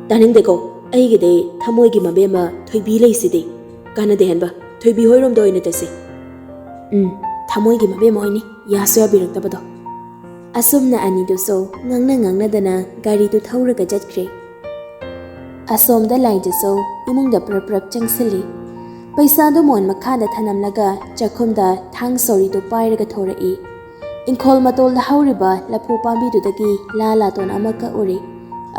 ꯇꯥꯅꯤꯡꯗꯦꯀꯣ, ꯑꯩꯒꯤꯗꯤ ꯊꯃꯣꯏꯒꯤ ꯃꯕꯦꯝꯃ ꯊꯣꯏꯕꯤ ꯂꯩꯁꯤꯗꯤ꯫ ꯀꯥꯟꯅꯗꯦ ꯍꯦꯟꯕ, ꯊꯣꯏꯕꯤ ꯍꯣꯏꯔꯣꯝꯗ ꯑꯣꯏꯅ ꯆꯠꯁꯤ꯫ ꯎꯝ, ꯊꯃꯣꯏꯒꯤ ꯃꯕꯦꯝꯃ ꯍꯣꯏꯅꯤ ꯌꯥꯁꯨ ꯌꯥꯕꯤꯔꯛꯇꯕꯗꯣ꯫" ꯑꯁꯨꯝꯅ ꯑꯅꯤꯗꯨꯁꯨ ꯉꯥꯡꯅ ꯉꯥꯡꯅꯗꯅ ꯒꯥꯔꯤꯗꯨ ꯊꯧꯔꯒ ꯆꯠꯈ꯭ꯔꯦ꯫ ꯑꯁꯣꯝꯗ ꯂꯥꯏꯖꯁꯨ ꯏꯃꯨꯡꯗ ꯄ꯭ꯔꯞ ꯄ꯭ꯔꯞ ꯆꯪꯁꯤꯜꯂꯤ꯫ ꯄꯩꯁꯥꯗꯨ ꯃꯣꯟ ꯃꯈꯥꯗ ꯊꯅꯝꯂꯒ ꯆꯥꯛꯈꯨꯝꯗ ꯊꯥꯡ ꯁꯣꯔꯤꯗꯨ ꯄꯥꯏꯔꯒ ꯊꯣꯔꯛꯏ꯫ ꯏꯪꯈꯣꯜ ꯃꯇꯣꯜꯗ ꯍꯧꯔꯤꯕ ꯂꯐꯨ ꯄꯥꯝꯕꯤꯗꯨꯗꯒꯤ ꯂꯥ ꯂꯥꯇꯣꯟ ꯑꯃ ꯀꯛꯎꯔꯤ꯫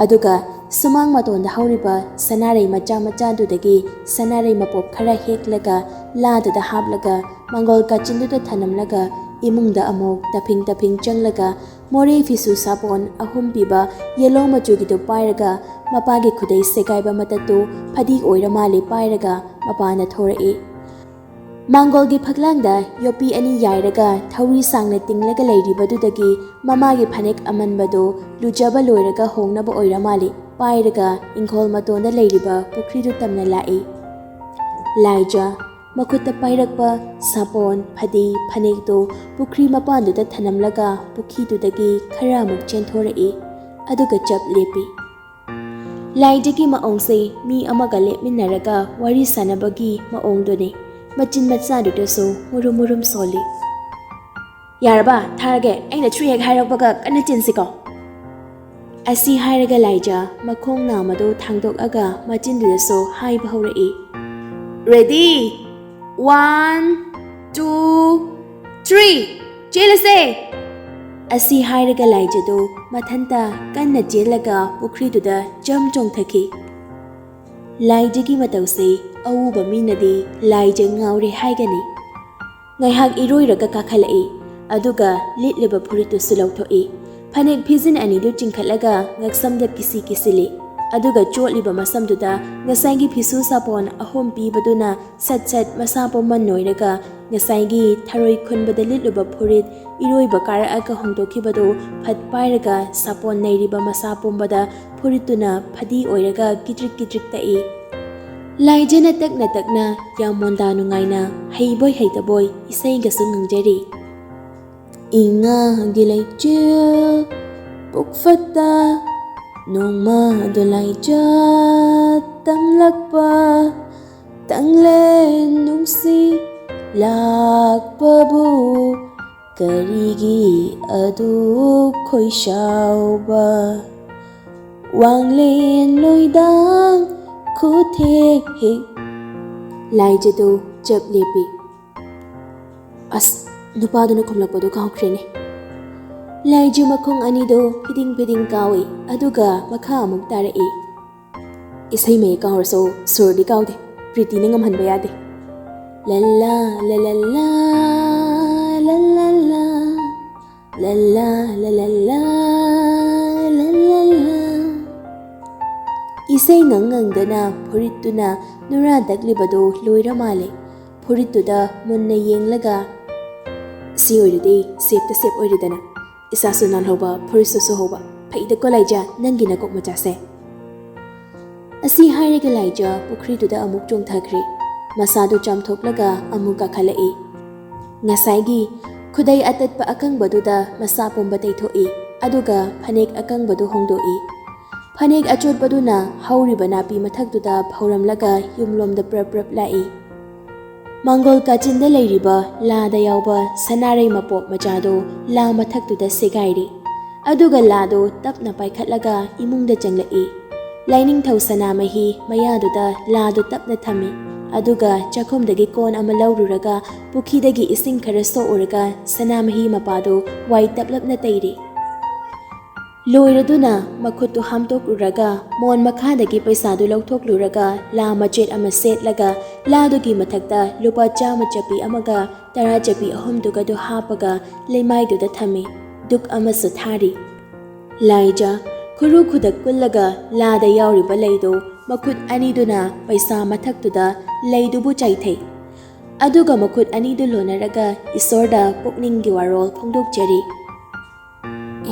ꯑꯗꯨꯒ ꯁꯨꯃꯥꯡ ꯃꯇꯣꯟꯗ ꯍꯧꯔꯤꯕ ꯁꯅꯥꯔꯩ ꯃꯆꯥ ꯃꯆꯥꯗꯨꯗꯒꯤ ꯁꯅꯥꯔꯩ ꯃꯄꯣꯞ ꯈꯔ ꯍꯦꯛꯂꯒ ꯂꯥꯗꯨꯗ ꯍꯥꯞꯂꯒ ꯃꯥꯡꯒꯣꯜ ꯀꯥꯆꯤꯟꯗꯨꯗ ꯊꯅꯝꯂꯒ ꯏꯃꯨꯡꯗ ꯑꯃꯨꯛ ꯇꯐꯤꯡ ꯇꯐꯤꯡ ꯆꯪꯂꯒ ꯃꯣꯔꯦ ꯐꯤꯁꯨ ꯁꯥꯄꯣꯟ ꯑꯍꯨꯝ ꯄꯤꯕ ꯌꯦꯂꯣ ꯃꯆꯨꯒꯤꯗꯨ ꯄꯥꯏꯔꯒ, ꯃꯄꯥꯒꯤ ꯈꯨꯗꯩ ꯁꯦꯒꯥꯏꯕ ꯃꯇꯠꯇꯨ ꯐꯗꯤ ꯑꯣꯏꯔ ꯃꯥꯜꯂꯦ ꯄꯥꯏꯔꯒ ꯃꯄꯥꯅ ꯊꯣꯔꯛꯏ꯫ ꯃꯥꯡꯒꯣꯜꯒꯤ ꯐꯛꯂꯥꯡꯗ ꯌꯣꯠꯄꯤ ꯑꯅꯤ ꯌꯥꯏꯔꯒ ꯊꯧꯔꯤ ꯁꯥꯡꯅ ꯇꯤꯡꯂꯒ ꯂꯩꯔꯤꯕꯗꯨꯗꯒꯤ ꯃꯃꯥꯒꯤ ꯐꯅꯦꯛ ꯑꯃꯟꯕꯗꯨ ꯂꯨꯖꯕ ꯂꯣꯏꯔꯒ ꯍꯣꯡꯅꯕ ꯑꯣꯏꯔ ꯃꯥꯜꯂꯦ ꯄꯥꯏꯔꯒ ꯏꯪꯈꯣꯜ ꯃꯇꯣꯟꯗ ꯂꯩꯔꯤꯕ ꯄꯨꯈ꯭ꯔꯤꯗꯨ ꯇꯝꯅ ꯂꯥꯛꯏ꯫ ꯂꯥꯏꯖ ꯃꯈꯨꯠꯇ ꯄꯥꯏꯔꯛꯄ ꯁꯥꯄꯣꯟ, ꯐꯗꯤ, ꯐꯅꯦꯛꯇꯨ ꯄꯨꯈ꯭ꯔꯤ ꯃꯄꯥꯟꯗꯨꯗ ꯊꯅꯝꯂꯒ ꯄꯨꯈ꯭ꯔꯤꯗꯨꯗꯒꯤ ꯈꯔ ꯑꯃꯨꯛ ꯆꯦꯟꯊꯣꯔꯛꯏ, ꯑꯗꯨꯒ ꯆꯞ ꯂꯦꯞꯄꯤ꯫ ꯂꯥꯏꯖꯒꯤ ꯃꯑꯣꯡꯁꯦ ꯃꯤ ꯑꯃꯒ ꯂꯦꯞꯃꯤꯟꯅꯔꯒ ꯋꯥꯔꯤ ꯁꯥꯟꯅꯕꯒꯤ ꯃꯑꯣꯡꯗꯨꯅꯤ꯫ ꯃꯆꯤꯟ ꯃꯆꯥꯗꯨꯗꯁꯨ ꯃꯨꯔꯨꯝ ꯃꯨꯔꯨꯝ ꯁꯣꯜꯂꯤ꯫ "ꯌꯥꯔꯕ, ꯊꯥꯔꯒꯦ, ꯑꯩꯅ ꯊ꯭ꯔꯤ ꯍꯦꯛ ꯍꯥꯏꯔꯛꯄꯒ ꯀꯟꯅ ꯆꯦꯟꯁꯤꯀꯣ꯫" ꯑꯁꯤ ꯍꯥꯏꯔꯒ ꯂꯥꯏꯖ ꯃꯈꯣꯡ ꯅꯥꯝꯃꯗꯨ ꯊꯥꯡꯗꯣꯛꯑꯒ ꯃꯆꯤꯟꯗꯨꯗꯁꯨ ꯍꯥꯏꯕ ꯍꯧꯔꯛꯏ꯫ "Ready? One, two, three, ꯆꯦꯜꯂꯁꯦ!" ꯑꯁꯤ ꯍꯥꯏꯔꯒ ꯂꯥꯏꯖꯗꯨ ꯃꯊꯟꯇ ꯀꯟꯅ ꯆꯦꯜꯂꯒ ꯄꯨꯈ꯭ꯔꯤꯗꯨꯗ ꯖꯝ ꯆꯣꯡꯊꯈꯤ꯫ ꯂꯥꯏꯖꯒꯤ ꯃꯇꯧꯁꯦ ꯑꯎꯕ ꯃꯤꯅꯗꯤ ꯂꯥꯏꯖ ꯉꯥꯎꯔꯦ ꯍꯥꯏꯒꯅꯤ꯫ ꯉꯥꯏꯍꯥꯛ ꯏꯔꯣꯏꯔꯒ ꯀꯥꯈꯠꯂꯛꯏ, ꯑꯗꯨꯒ ꯂꯤꯠꯂꯤꯕ ꯐꯨꯔꯤꯠꯇꯨꯁꯨ ꯂꯧꯊꯣꯛꯏ꯫ ꯐꯅꯦꯛ ꯐꯤꯖꯤꯟ ꯑꯅꯤꯗꯨ ꯆꯤꯡꯈꯠꯂꯒ ꯉꯛꯁꯝꯗ ꯀꯤꯁꯤ ꯀꯤꯁꯤꯜꯂꯤ꯫ ꯑꯗꯨꯒ ꯆꯣꯠꯂꯤꯕ ꯃꯁꯝꯗꯨꯗ ꯉꯁꯥꯏꯒꯤ ꯐꯤꯁꯨ ꯁꯥꯄꯣꯟ ꯑꯍꯨꯝ ꯄꯤꯕꯗꯨꯅ ꯁꯠ ꯁꯠ ꯃꯁꯥ ꯄꯨꯝꯕ ꯅꯣꯏꯔꯒ ꯉꯁꯥꯏꯒꯤ ꯊꯔꯣꯏ ꯈꯨꯟꯕꯗ ꯂꯤꯠꯂꯨꯕ ꯐꯨꯔꯤꯠ ꯏꯔꯣꯏꯕ ꯀꯥꯔꯛꯑꯒ ꯍꯣꯡꯗꯣꯛꯈꯤꯕꯗꯨ ꯐꯠ ꯄꯥꯏꯔꯒ ꯁꯥꯄꯣꯟ ꯅꯩꯔꯤꯕ ꯃꯁꯥ ꯄꯨꯝꯕꯗ ꯐꯨꯔꯤꯠꯇꯨꯅ ꯐꯗꯤ ꯑꯣꯏꯔꯒ ꯀꯤꯗ꯭ꯔꯤꯛ ꯀꯤꯗ꯭ꯔꯤꯛ ꯇꯛꯏ꯫ ꯂꯥꯏꯖꯅ ꯇꯛꯅ ꯇꯛꯅ ꯌꯥꯝ ꯃꯣꯟꯗꯥ ꯅꯨꯡꯉꯥꯏꯅ ꯍꯩꯕꯣꯏ ꯍꯩꯇꯕꯣꯏ ꯏꯁꯩꯒꯁꯨ ꯉꯪꯖꯔꯤ꯫ ꯏꯉꯥꯒꯤ ꯂꯩꯆꯤꯜ ꯄꯨꯛ ꯐꯠꯇ ꯅꯣꯡꯃꯗꯨ ꯂꯥꯏꯖ ꯇꯝꯂꯛꯄ ꯇꯪꯂꯦꯟ ꯅꯨꯡꯁꯤ ꯂꯥꯛꯄꯕꯨ ꯀꯔꯤꯒꯤ ꯑꯗꯨ ꯈꯣꯏꯁꯥꯎꯕ ꯋꯥꯡꯂꯦꯟ ꯂꯣꯏꯗꯥꯡ ꯈꯨꯊꯦꯛ ꯍꯦꯛ ꯂꯥꯏꯖꯗꯨ ꯆꯞ ꯂꯦꯞꯄꯤ꯫ ꯑꯁ, ꯅꯨꯄꯥꯗꯨꯅ ꯈꯨꯝꯂꯛꯄꯗꯨ ꯀꯥꯎꯈ꯭ꯔꯦꯅꯦ꯫ ꯂꯥꯏꯖ ꯃꯈꯣꯡ ꯑꯅꯤꯗꯨ ꯐꯤꯗꯤꯡ ꯐꯤꯗꯤꯡ ꯀꯥꯎꯏ, ꯑꯗꯨꯒ ꯃꯈꯥ ꯑꯃꯨꯛ ꯇꯥꯔꯛꯏ꯫ ꯏꯁꯩ ꯃꯌꯦꯛ ꯀꯥꯎꯔꯁꯨ ꯁꯨꯔꯗꯤ ꯀꯥꯎꯗꯦ, ꯄ꯭ꯔꯤꯇꯤꯅ ꯉꯝꯍꯟꯕ ꯌꯥꯗꯦ꯫ ꯂꯜꯂꯥ, ꯂꯂꯜꯂꯥ, ꯂꯜꯂꯜꯂꯥ, ꯂꯜꯂꯥ, ꯂꯂꯜꯂꯥ, ꯂꯜꯂꯜꯂꯥ꯫ ꯏꯁꯩ ꯉꯪ ꯉꯪꯗꯅ ꯐꯨꯔꯤꯠꯇꯨꯅ ꯅꯨꯔꯥ ꯇꯛꯂꯤꯕꯗꯨ ꯂꯣꯏꯔ ꯃꯥꯜꯂꯦ꯫ ꯐꯨꯔꯤꯠꯇꯨꯗ ꯃꯨꯟꯅ ꯌꯦꯡꯂꯒ, "ꯁꯤ ꯑꯣꯏꯔꯗꯤ ꯁꯦꯞꯇ ꯁꯦꯞ ꯑꯣꯏꯔꯦꯗꯅ꯫ ꯏꯁꯥꯁꯨ ꯅꯥꯜꯍꯧꯕ, ꯐꯨꯔꯤꯠꯁꯨ ꯁꯨꯍꯧꯕ꯫ ꯐꯩꯗꯀꯣ ꯂꯥꯏꯖ, ꯅꯪꯒꯤ ꯅꯀꯣꯛ ꯃꯆꯥꯁꯦ꯫" ꯑꯁꯤ ꯍꯥꯏꯔꯒ ꯂꯥꯏꯖ ꯄꯨꯈ꯭ꯔꯤꯗꯨꯗ ꯑꯃꯨꯛ ꯆꯣꯡꯊꯈ꯭ꯔꯦ꯫ ꯃꯁꯥꯗꯨ ꯆꯥꯝꯊꯣꯛꯂꯒ ꯑꯃꯨꯛ ꯀꯥꯈꯠꯂꯛꯏ꯫ ꯉꯁꯥꯏꯒꯤ ꯈꯨꯗꯩ ꯑꯇꯠꯄ ꯑꯀꯪꯕꯗꯨꯗ ꯃꯁꯥ ꯄꯨꯝꯕ ꯇꯩꯊꯣꯛꯏ, ꯑꯗꯨꯒ ꯐꯅꯦꯛ ꯑꯀꯪꯕꯗꯨ ꯍꯣꯡꯗꯣꯛꯏ꯫ ꯐꯅꯦꯛ ꯑꯆꯣꯠꯄꯗꯨꯅ ꯍꯧꯔꯤꯕ ꯅꯥꯄꯤ ꯃꯊꯛꯇꯨꯗ ꯐꯧꯔꯝꯂꯒ ꯌꯨꯝꯂꯣꯝꯗ ꯄ꯭ꯔꯞ ꯄ꯭ꯔꯞ ꯂꯥꯛꯏ꯫ ꯃꯥꯡꯒꯣꯜ ꯀꯥꯆꯤꯟꯗ ꯂꯩꯔꯤꯕ ꯂꯥꯗ ꯌꯥꯎꯕ ꯁꯅꯥꯔꯩ ꯃꯄꯣꯞ ꯃꯆꯥꯗꯨ ꯂꯥ ꯃꯊꯛꯇꯨꯗ ꯁꯦꯒꯥꯏꯔꯤ꯫ ꯑꯗꯨꯒ ꯂꯥꯗꯨ ꯇꯞꯅ ꯄꯥꯏꯈꯠꯂꯒ ꯏꯃꯨꯡꯗ ꯆꯪꯂꯛꯏ꯫ ꯂꯥꯏꯅꯤꯡꯊꯧ ꯁꯅꯥꯃꯍꯤ ꯃꯌꯥꯗꯨꯗ ꯂꯥꯗꯨ ꯇꯞꯅ ꯊꯝꯃꯤ꯫ ꯑꯗꯨꯒ ꯆꯥꯛꯈꯨꯝꯗꯒꯤ ꯀꯣꯟ ꯑꯃ ꯂꯧꯔꯨꯔꯒ ꯄꯨꯈ꯭ꯔꯤꯗꯒꯤ ꯏꯁꯤꯡ ꯈꯔ ꯁꯣꯛꯎꯔꯒ ꯁꯅꯥꯃꯍꯤ ꯃꯄꯥꯗꯨ ꯋꯥꯏ ꯇꯞꯂꯞꯅ ꯇꯩꯔꯤ꯫ ꯂꯣꯏꯔꯗꯨꯅ ꯃꯈꯨꯠꯇꯨ ꯍꯥꯝꯗꯣꯛꯂꯨꯔꯒ ꯃꯣꯟ ꯃꯈꯥꯗꯒꯤ ꯄꯩꯁꯥꯗꯨ ꯂꯧꯊꯣꯛꯂꯨꯔꯒ ꯂꯥ ꯃꯆꯦꯠ ꯑꯃ ꯁꯦꯠꯂꯒ ꯂꯥꯗꯨꯒꯤ ꯃꯊꯛꯇ ꯂꯨꯄꯥ ꯆꯥꯝꯃ ꯆꯠꯄꯤ ꯑꯃꯒ ꯇꯔꯥ ꯆꯠꯄꯤ ꯑꯍꯨꯝꯗꯨꯒꯗꯨ ꯍꯥꯞꯄꯒ ꯂꯩꯃꯥꯏꯗꯨꯗ ꯊꯝꯃꯤ꯫ ꯗꯨꯛ ꯑꯃꯁꯨ ꯊꯥꯔꯤ꯫ ꯂꯥꯏꯖ, ꯈꯨꯔꯨ ꯈꯨꯗꯛ ꯀꯨꯜꯂꯒ ꯂꯥꯗ ꯌꯥꯎꯔꯤꯕ ꯂꯩꯗꯨ ꯃꯈꯨꯠ ꯑꯅꯤꯗꯨꯅ ꯄꯩꯁꯥ ꯃꯊꯛꯇꯨꯗ ꯂꯩꯗꯨꯕꯨ ꯆꯥꯏꯊꯩ꯫ ꯑꯗꯨꯒ ꯃꯈꯨꯠ ꯑꯅꯤꯗꯨ ꯂꯣꯟꯅꯔꯒ ꯏꯁꯣꯔꯗ ꯄꯨꯛꯅꯤꯡꯒꯤ ꯋꯥꯔꯣꯜ ꯐꯣꯡꯗꯣꯛꯆꯔꯤ꯫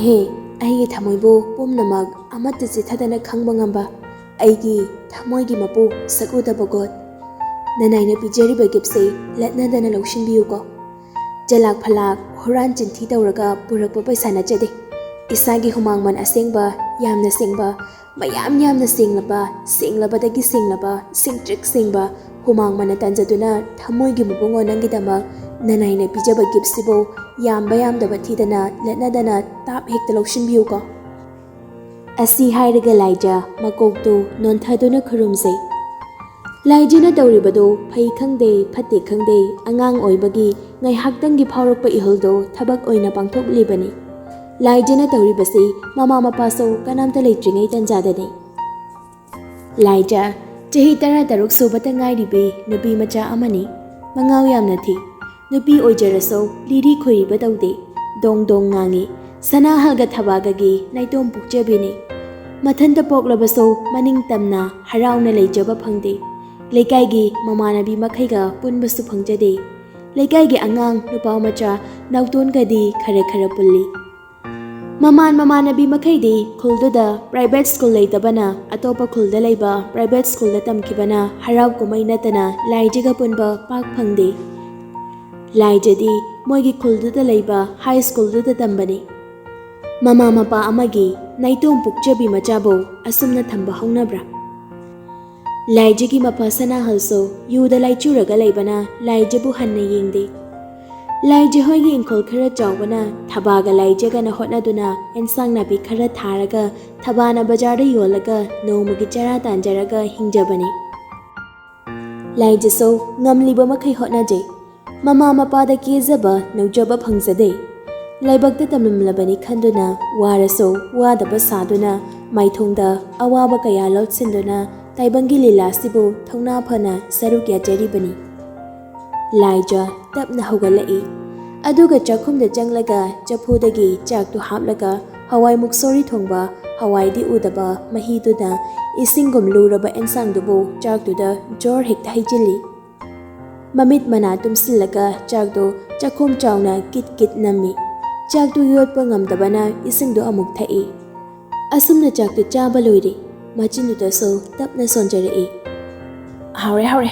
ꯍꯦ, ꯑꯩꯒꯤ ꯊꯃꯣꯏꯕꯨ ꯄꯨꯝꯅꯃꯛ ꯑꯃꯠꯇ ꯆꯤꯊꯗꯅ ꯈꯪꯕ ꯉꯝꯕ, ꯑꯩꯒꯤ ꯊꯃꯣꯏꯒꯤ ꯃꯄꯨ ꯁꯛꯎꯗꯕ ꯒꯣꯠ, ꯅꯅꯥꯏꯅ ꯄꯤꯖꯔꯤꯕ ꯒꯤꯐꯁꯦ ꯂꯠꯅꯗꯅ ꯂꯧꯁꯤꯟꯕꯤꯌꯨꯀꯣ꯫ ꯆꯂꯥꯛ ꯐꯂꯥꯛ, ꯍꯨꯔꯥꯟ ꯆꯤꯟꯊꯤ ꯇꯧꯔꯒ ꯄꯨꯔꯛꯄ ꯄꯩꯁꯥ ꯅꯠꯆꯗꯦ꯫ ꯏꯁꯥꯒꯤ ꯍꯨꯃꯥꯡꯃꯟ ꯑꯁꯦꯡꯕ, ꯌꯥꯝꯅ ꯁꯦꯡꯕ, ꯃꯌꯥꯝ ꯌꯥꯝꯅ ꯁꯦꯡꯂꯕ, ꯁꯦꯡꯂꯕꯗꯒꯤ ꯁꯦꯡꯂꯕ, ꯁꯦꯡꯇ꯭ꯔꯤꯛ ꯁꯦꯡꯕ ꯍꯨꯃꯥꯡ ꯃꯅ ꯇꯥꯟꯖꯗꯨꯅ ꯊꯃꯣꯏꯒꯤ ꯃꯕꯨꯡꯉꯣ ꯅꯪꯒꯤꯗꯃꯛ ꯅꯅꯥꯏꯅ ꯄꯤꯖꯕ ꯒꯤꯐꯁꯤꯕꯨ ꯌꯥꯝꯕ ꯌꯥꯝꯗꯕ ꯊꯤꯗꯅ ꯂꯠꯅꯗꯅ ꯇꯥꯞ ꯍꯦꯛꯇ ꯂꯧꯁꯤꯟꯕꯤꯌꯨꯀꯣ꯫ ꯑꯁꯤ ꯍꯥꯏꯔꯒ ꯂꯥꯏꯖ ꯃꯀꯣꯛꯇꯨ ꯅꯣꯟꯊꯗꯨꯅ ꯈꯨꯔꯨꯝꯖꯩ꯫ ꯂꯥꯏꯖꯅ ꯇꯧꯔꯤꯕꯗꯨ ꯐꯩ ꯈꯪꯗꯦ, ꯐꯠꯇꯦ ꯈꯪꯗꯦ, ꯑꯉꯥꯡ ꯑꯣꯏꯕꯒꯤ ꯉꯥꯏꯍꯥꯛꯇꯪꯒꯤ ꯐꯥꯎꯔꯛꯄ ꯏꯍꯨꯜꯗꯨ ꯊꯕꯛ ꯑꯣꯏꯅ ꯄꯥꯡꯊꯣꯛꯂꯤꯕꯅꯤ꯫ ꯂꯥꯏꯖꯅ ꯇꯧꯔꯤꯕꯁꯤ ꯃꯃꯥ ꯃꯄꯥꯁꯨ ꯀꯅꯥꯝꯇ ꯂꯩꯇ꯭ꯔꯤꯉꯩ ꯇꯟꯖꯥꯗꯅꯤ꯫ ꯂꯥꯏꯖ ꯆꯍꯤ ꯇꯔꯥꯇꯔꯨꯛ ꯁꯨꯕꯇ ꯉꯥꯏꯔꯤꯕꯤ ꯅꯨꯄꯤ ꯃꯆꯥ ꯑꯃꯅꯤ꯫ ꯃꯉꯥꯎ ꯌꯥꯝꯅ ꯊꯤ꯫ ꯅꯨꯄꯤ ꯑꯣꯏꯖꯔꯁꯨ ꯂꯤꯔꯤ ꯈꯣꯏꯔꯤꯕ ꯇꯧꯗꯦ꯫ ꯗꯣꯡ ꯗꯣꯡ ꯉꯥꯡꯉꯤ꯫ ꯁꯅꯥꯍꯜꯒ ꯊꯕꯥꯒꯒꯤ ꯅꯥꯏꯇꯣꯝ ꯄꯣꯛꯆꯕꯤꯅꯤ꯫ ꯃꯊꯟꯇ ꯄꯣꯛꯂꯕꯁꯨ ꯃꯅꯤꯡ ꯇꯝꯅ ꯍꯔꯥꯎꯅ ꯂꯩꯖꯕ ꯐꯪꯗꯦ꯫ ꯂꯩꯀꯥꯏꯒꯤ ꯃꯃꯥꯟꯅꯕꯤ ꯃꯈꯩꯒ ꯄꯨꯟꯕꯁꯨ ꯐꯪꯖꯗꯦ꯫ ꯂꯩꯀꯥꯏꯒꯤ ꯑꯉꯥꯡ ꯅꯨꯄꯥ ꯃꯆꯥ ꯅꯥꯎꯇꯣꯟꯒꯗꯤ ꯈꯔ ꯈꯔ ꯄꯨꯜꯂꯤ꯫ ꯃꯃꯥꯟ ꯃꯃꯥꯟꯅꯕꯤ ꯃꯈꯩꯗꯤ ꯈꯨꯜꯗꯨꯗ ꯄ꯭ꯔꯥꯏꯚꯦꯠ ꯁ꯭ꯀꯨꯜ ꯂꯩꯇꯕꯅ ꯑꯇꯣꯞꯄ ꯈꯨꯜꯗ ꯂꯩꯕ ꯄ꯭ꯔꯥꯏꯚꯦꯠ ꯁ꯭ꯀꯨꯜꯗ ꯇꯝꯈꯤꯕꯅ ꯍꯔꯥꯎ ꯀꯨꯝꯍꯩ ꯅꯠꯇꯅ ꯂꯥꯏꯖꯒ ꯄꯨꯟꯕ ꯄꯥꯛ ꯐꯪꯗꯦ꯫ ꯂꯥꯏꯖꯗꯤ ꯃꯣꯏꯒꯤ ꯈꯨꯜꯗꯨꯗ ꯂꯩꯕ ꯍꯥꯏ ꯁ꯭ꯀꯨꯜꯗꯨꯗ ꯇꯝꯕꯅꯤ꯫ ꯃꯃꯥ ꯃꯄꯥ ꯑꯃꯒꯤ ꯅꯥꯏꯇꯣꯝ ꯄꯣꯛꯆꯕꯤ ꯃꯆꯥꯕꯨ ꯑꯁꯨꯝꯅ ꯊꯝꯕ ꯍꯧꯅꯕ꯭ꯔꯥ? ꯂꯥꯏꯖꯒꯤ ꯃꯄꯥ ꯁꯅꯥꯍꯜꯁꯨ ꯌꯨꯗ ꯂꯥꯏꯆꯨꯔꯒ ꯂꯩꯕꯅ ꯂꯥꯏꯖꯕꯨ ꯍꯟꯅ ꯌꯦꯡꯗꯦ꯫ ꯂꯥꯏꯖ ꯍꯣꯏꯒꯤ ꯏꯪꯈꯣꯜ ꯈꯔ ꯆꯥꯎꯕꯅ ꯊꯕꯥꯒ ꯂꯥꯏꯖꯒꯅ ꯍꯣꯠꯅꯗꯨꯅ ꯑꯦꯟꯁꯥꯡ ꯅꯥꯄꯤ ꯈꯔ ꯊꯥꯔꯒ ꯊꯕꯥꯅ ꯕꯖꯥꯔꯗ ꯌꯣꯜꯂꯒ ꯅꯣꯡꯃꯒꯤ ꯆꯔꯥ ꯇꯥꯟꯖꯔꯒ ꯍꯤꯡꯖꯕꯅꯤ꯫ ꯂꯥꯏꯖꯁꯨ ꯉꯝꯂꯤꯕ ꯃꯈꯩ ꯍꯣꯠꯅꯖꯩ꯫ ꯃꯃꯥ ꯃꯄꯥꯗ ꯀꯦꯖꯕ ꯅꯧꯖꯕ ꯐꯪꯖꯗꯦ꯫ ꯂꯥꯏꯕꯛꯇ ꯇꯝꯂꯝꯂꯕꯅꯤ ꯈꯟꯗꯨꯅ ꯋꯥꯔꯁꯨ ꯋꯥꯗꯕ ꯁꯥꯗꯨꯅ ꯃꯥꯏꯊꯣꯡꯗ ꯑꯋꯥꯕ ꯀꯌꯥ ꯂꯧꯁꯤꯟꯗꯨꯅ ꯇꯥꯏꯕꯪꯒꯤ ꯂꯤꯂꯥꯁꯤꯕꯨ ꯊꯧꯅꯥ ꯐꯅ ꯁꯔꯨꯛ ꯌꯥꯖꯔꯤꯕꯅꯤ꯫ ꯂꯥꯏꯖ ꯇꯞꯅ ꯍꯧꯒꯠꯂꯛꯏ꯫ ꯑꯗꯨꯒ ꯆꯥꯛꯈꯨꯝꯗ ꯆꯪꯂꯒ ꯆꯐꯨꯗꯒꯤ ꯆꯥꯛꯇꯨ ꯍꯥꯞꯂꯒ ꯍꯋꯥꯏ ꯃꯨꯛꯁꯣꯔꯤ ꯊꯣꯡꯕ ꯍꯋꯥꯏꯗꯤ ꯎꯗꯕ ꯃꯍꯤꯗꯨꯅ ꯏꯁꯤꯡꯒꯨꯝ ꯂꯨꯔꯕ ꯑꯦꯟꯁꯥꯡꯗꯨꯕꯨ ꯆꯥꯛꯇꯨꯗ ꯖꯣꯔ ꯍꯦꯛꯇ ꯍꯩꯖꯤꯜꯂꯤ꯫ ꯃꯃꯤꯠ ꯃꯅꯥ ꯇꯨꯝꯁꯤꯜꯂꯒ ꯆꯥꯛꯇꯨ ꯆꯥꯛꯈꯣꯝ ꯆꯥꯎꯅ ꯀꯤꯠ ꯀꯤꯠ ꯅꯝꯃꯤ꯫ ꯆꯥꯛꯇꯨ ꯌꯣꯠꯄ ꯉꯝꯗꯕꯅ ꯏꯁꯤꯡꯗꯨ ꯑꯃꯨꯛ ꯊꯛꯏ꯫ ꯑꯁꯨꯝꯅ ꯆꯥꯛꯇꯨ ꯆꯥꯕ ꯂꯣꯏꯔꯦ꯫ ꯃꯆꯤꯟꯗꯨꯗꯁꯨ ꯇꯞꯅ ꯁꯣꯟꯖꯔꯛꯏ꯫ "ꯍꯥꯎꯔꯦ, ꯍꯥꯎꯔꯦ꯫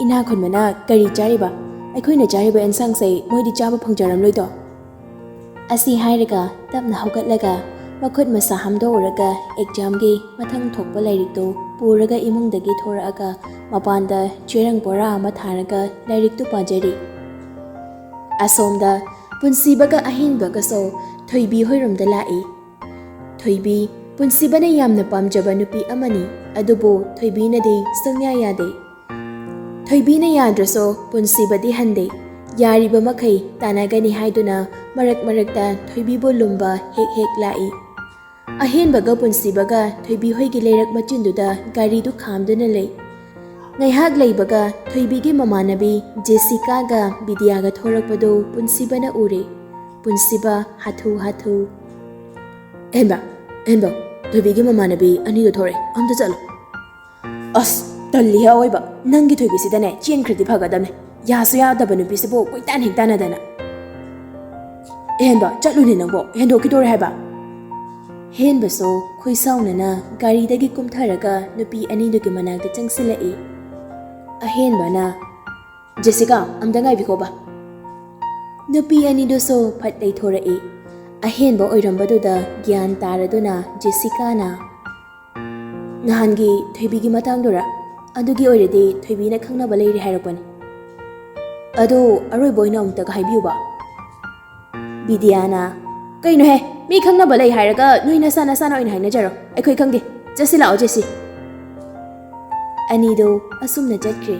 ꯏꯅꯥꯛ ꯈꯨꯟꯕꯅ ꯀꯔꯤ ꯆꯥꯔꯤꯕ? ꯑꯩꯈꯣꯏꯅ ꯆꯥꯔꯤꯕ ꯑꯦꯟꯁꯥꯡꯁꯦ ꯃꯣꯏꯗꯤ ꯆꯥꯕ ꯐꯪꯖꯔꯝꯂꯣꯏꯗꯣ?" ꯑꯁꯤ ꯍꯥꯏꯔꯒ ꯇꯞꯅ ꯍꯧꯒꯠꯂꯒ ꯃꯈꯨꯠ ꯃꯁꯥ ꯍꯥꯝꯗꯣꯛꯎꯔꯒ ꯑꯦꯛꯖꯥꯝꯒꯤ ꯃꯊꯪ ꯊꯣꯛꯄ ꯂꯥꯏꯔꯤꯛꯇꯨ ꯄꯨꯔꯒ ꯏꯃꯨꯡꯗꯒꯤ ꯊꯣꯔꯛꯑꯒ ꯃꯄꯥꯟꯗ ꯆꯦꯔꯪ ꯕꯣꯔꯥ ꯑꯃ ꯊꯥꯔꯒ ꯂꯥꯏꯔꯤꯛꯇꯨ ꯄꯥꯖꯔꯤ꯫ ꯑꯁꯣꯝꯗ ꯄꯨꯟꯁꯤꯕꯒ ꯑꯍꯦꯟꯕꯒꯁꯨ ꯊꯣꯏꯕꯤ ꯍꯣꯏꯔꯣꯝꯗ ꯂꯥꯛꯏ꯫ ꯊꯣꯏꯕꯤ, ꯄꯨꯟꯁꯤꯕꯅ ꯌꯥꯝꯅ ꯄꯥꯝꯖꯕ ꯅꯨꯄꯤ ꯑꯃꯅꯤ, ꯑꯗꯨꯕꯨ ꯊꯣꯏꯕꯤꯅꯗꯤ ꯁꯨꯡꯌꯥ ꯌꯥꯗꯦ꯫ ꯊꯣꯏꯕꯤꯅ ꯌꯥꯗ꯭ꯔꯁꯨ ꯄꯨꯟꯁꯤꯕꯗꯤ ꯍꯟꯗꯦ꯫ ꯌꯥꯔꯤꯕ ꯃꯈꯩ ꯇꯥꯟꯅꯒꯅꯤ ꯍꯥꯏꯗꯨꯅ ꯃꯔꯛ ꯃꯔꯛꯇ ꯊꯣꯏꯕꯤꯕꯨ ꯂꯨꯝꯕ ꯍꯦꯛ ꯍꯦꯛ ꯂꯥꯛꯏ꯫ ꯑꯍꯦꯟꯕꯒ ꯄꯨꯟꯁꯤꯕꯒ ꯊꯣꯏꯕꯤ ꯍꯣꯏꯒꯤ ꯂꯩꯔꯛ ꯃꯆꯤꯟꯗꯨꯗ ꯒꯥꯔꯤꯗꯨ ꯈꯥꯝꯗꯨꯅ ꯂꯩ꯫ ꯉꯥꯏꯍꯥꯛ ꯂꯩꯕꯒ ꯊꯣꯏꯕꯤꯒꯤ ꯃꯃꯥꯟꯅꯕꯤ ꯖꯦꯁꯤꯀꯥꯒ ꯕꯤꯗ꯭ꯌꯥꯒ ꯊꯣꯔꯛꯄꯗꯨ ꯄꯨꯟꯁꯤꯕꯅ ꯎꯔꯦ꯫ ꯄꯨꯟꯁꯤꯕ ꯍꯥꯊꯨ ꯍꯥꯊꯨ, "ꯑꯍꯦꯟꯕ, ꯑꯍꯦꯟꯕ, ꯊꯣꯏꯕꯤꯒꯤ ꯃꯃꯥꯟꯅꯕꯤ ꯑꯅꯤꯗꯣ ꯊꯣꯔꯛꯑꯦ, ꯑꯝꯇ ꯆꯠꯂꯣ꯫" "ꯑꯁ, ꯇꯜꯂꯤꯍꯦ ꯑꯑꯣꯏꯕ, ꯅꯪꯒꯤ ꯊꯣꯏꯕꯤꯁꯤꯗꯅꯦ ꯆꯦꯟꯈ꯭ꯔꯗꯤ ꯐꯒꯗꯕꯅꯦ꯫ ꯌꯥꯁꯨ ꯌꯥꯗꯕ ꯅꯨꯄꯤꯁꯤꯕꯨ ꯀꯣꯏꯇꯥꯟ ꯍꯦꯛ ꯇꯥꯟꯅꯗꯅ꯫" "ꯑꯍꯦꯟꯕ, ꯆꯠꯂꯨꯅꯦ ꯅꯪꯕꯣ, ꯍꯦꯟꯗꯣꯛꯈꯤꯗꯣꯔꯦ ꯍꯥꯏꯕ꯫" ꯍꯦꯟꯕꯁꯨ ꯈꯣꯏꯁꯥꯎꯅꯅ ꯒꯥꯔꯤꯗꯒꯤ ꯀꯨꯝꯊꯔꯒ ꯅꯨꯄꯤ ꯑꯅꯤꯗꯨꯒꯤ ꯃꯅꯥꯛꯇ ꯆꯪꯁꯤꯜꯂꯛꯏ꯫ ꯑꯍꯦꯟꯕꯅ, "ꯖꯦꯁꯤꯀꯥ, ꯑꯝꯇ ꯉꯥꯏꯕꯤꯈꯣꯕ꯫" ꯅꯨꯄꯤ ꯑꯅꯤꯗꯨꯁꯨ ꯐꯠ ꯂꯩꯊꯣꯔꯛꯏ꯫ ꯑꯍꯦꯟꯕ ꯑꯣꯏꯔꯝꯕꯗꯨꯗ ꯒ꯭ꯌꯥꯟ ꯇꯥꯔꯗꯨꯅ ꯖꯦꯁꯤꯀꯥꯅ, "ꯅꯍꯥꯟꯒꯤ ꯊꯣꯏꯕꯤꯒꯤ ꯃꯇꯥꯡꯗꯨꯔ? ꯑꯗꯨꯒꯤ ꯑꯣꯏꯔꯗꯤ ꯊꯣꯏꯕꯤꯅ ꯈꯪꯅꯕ ꯂꯩꯔꯦ ꯍꯥꯏꯔꯛꯄꯅꯤ꯫ ꯑꯗꯨ ꯑꯔꯣꯏꯕ ꯑꯣꯏꯅ ꯑꯃꯨꯛꯇꯒ ꯍꯥꯏꯕꯤꯌꯨꯕ꯫" ꯕꯤꯗ꯭ꯌꯥꯅ, "ꯀꯩꯅꯣꯍꯦ, ꯃꯤ ꯈꯪꯅꯕ ꯂꯩ ꯍꯥꯏꯔꯒ ꯅꯣꯏ ꯅꯁꯥ ꯅꯁꯥꯅ ꯑꯣꯏꯅ ꯍꯥꯏꯅꯖꯔꯣ, ꯑꯩꯈꯣꯏ ꯈꯪꯗꯦ꯫ ꯆꯠꯁꯤ ꯂꯥꯛꯑꯣ ꯖꯦꯁꯤ꯫" ꯑꯅꯤꯗꯣ ꯑꯁꯨꯝꯅ ꯆꯠꯈ꯭ꯔꯦ꯫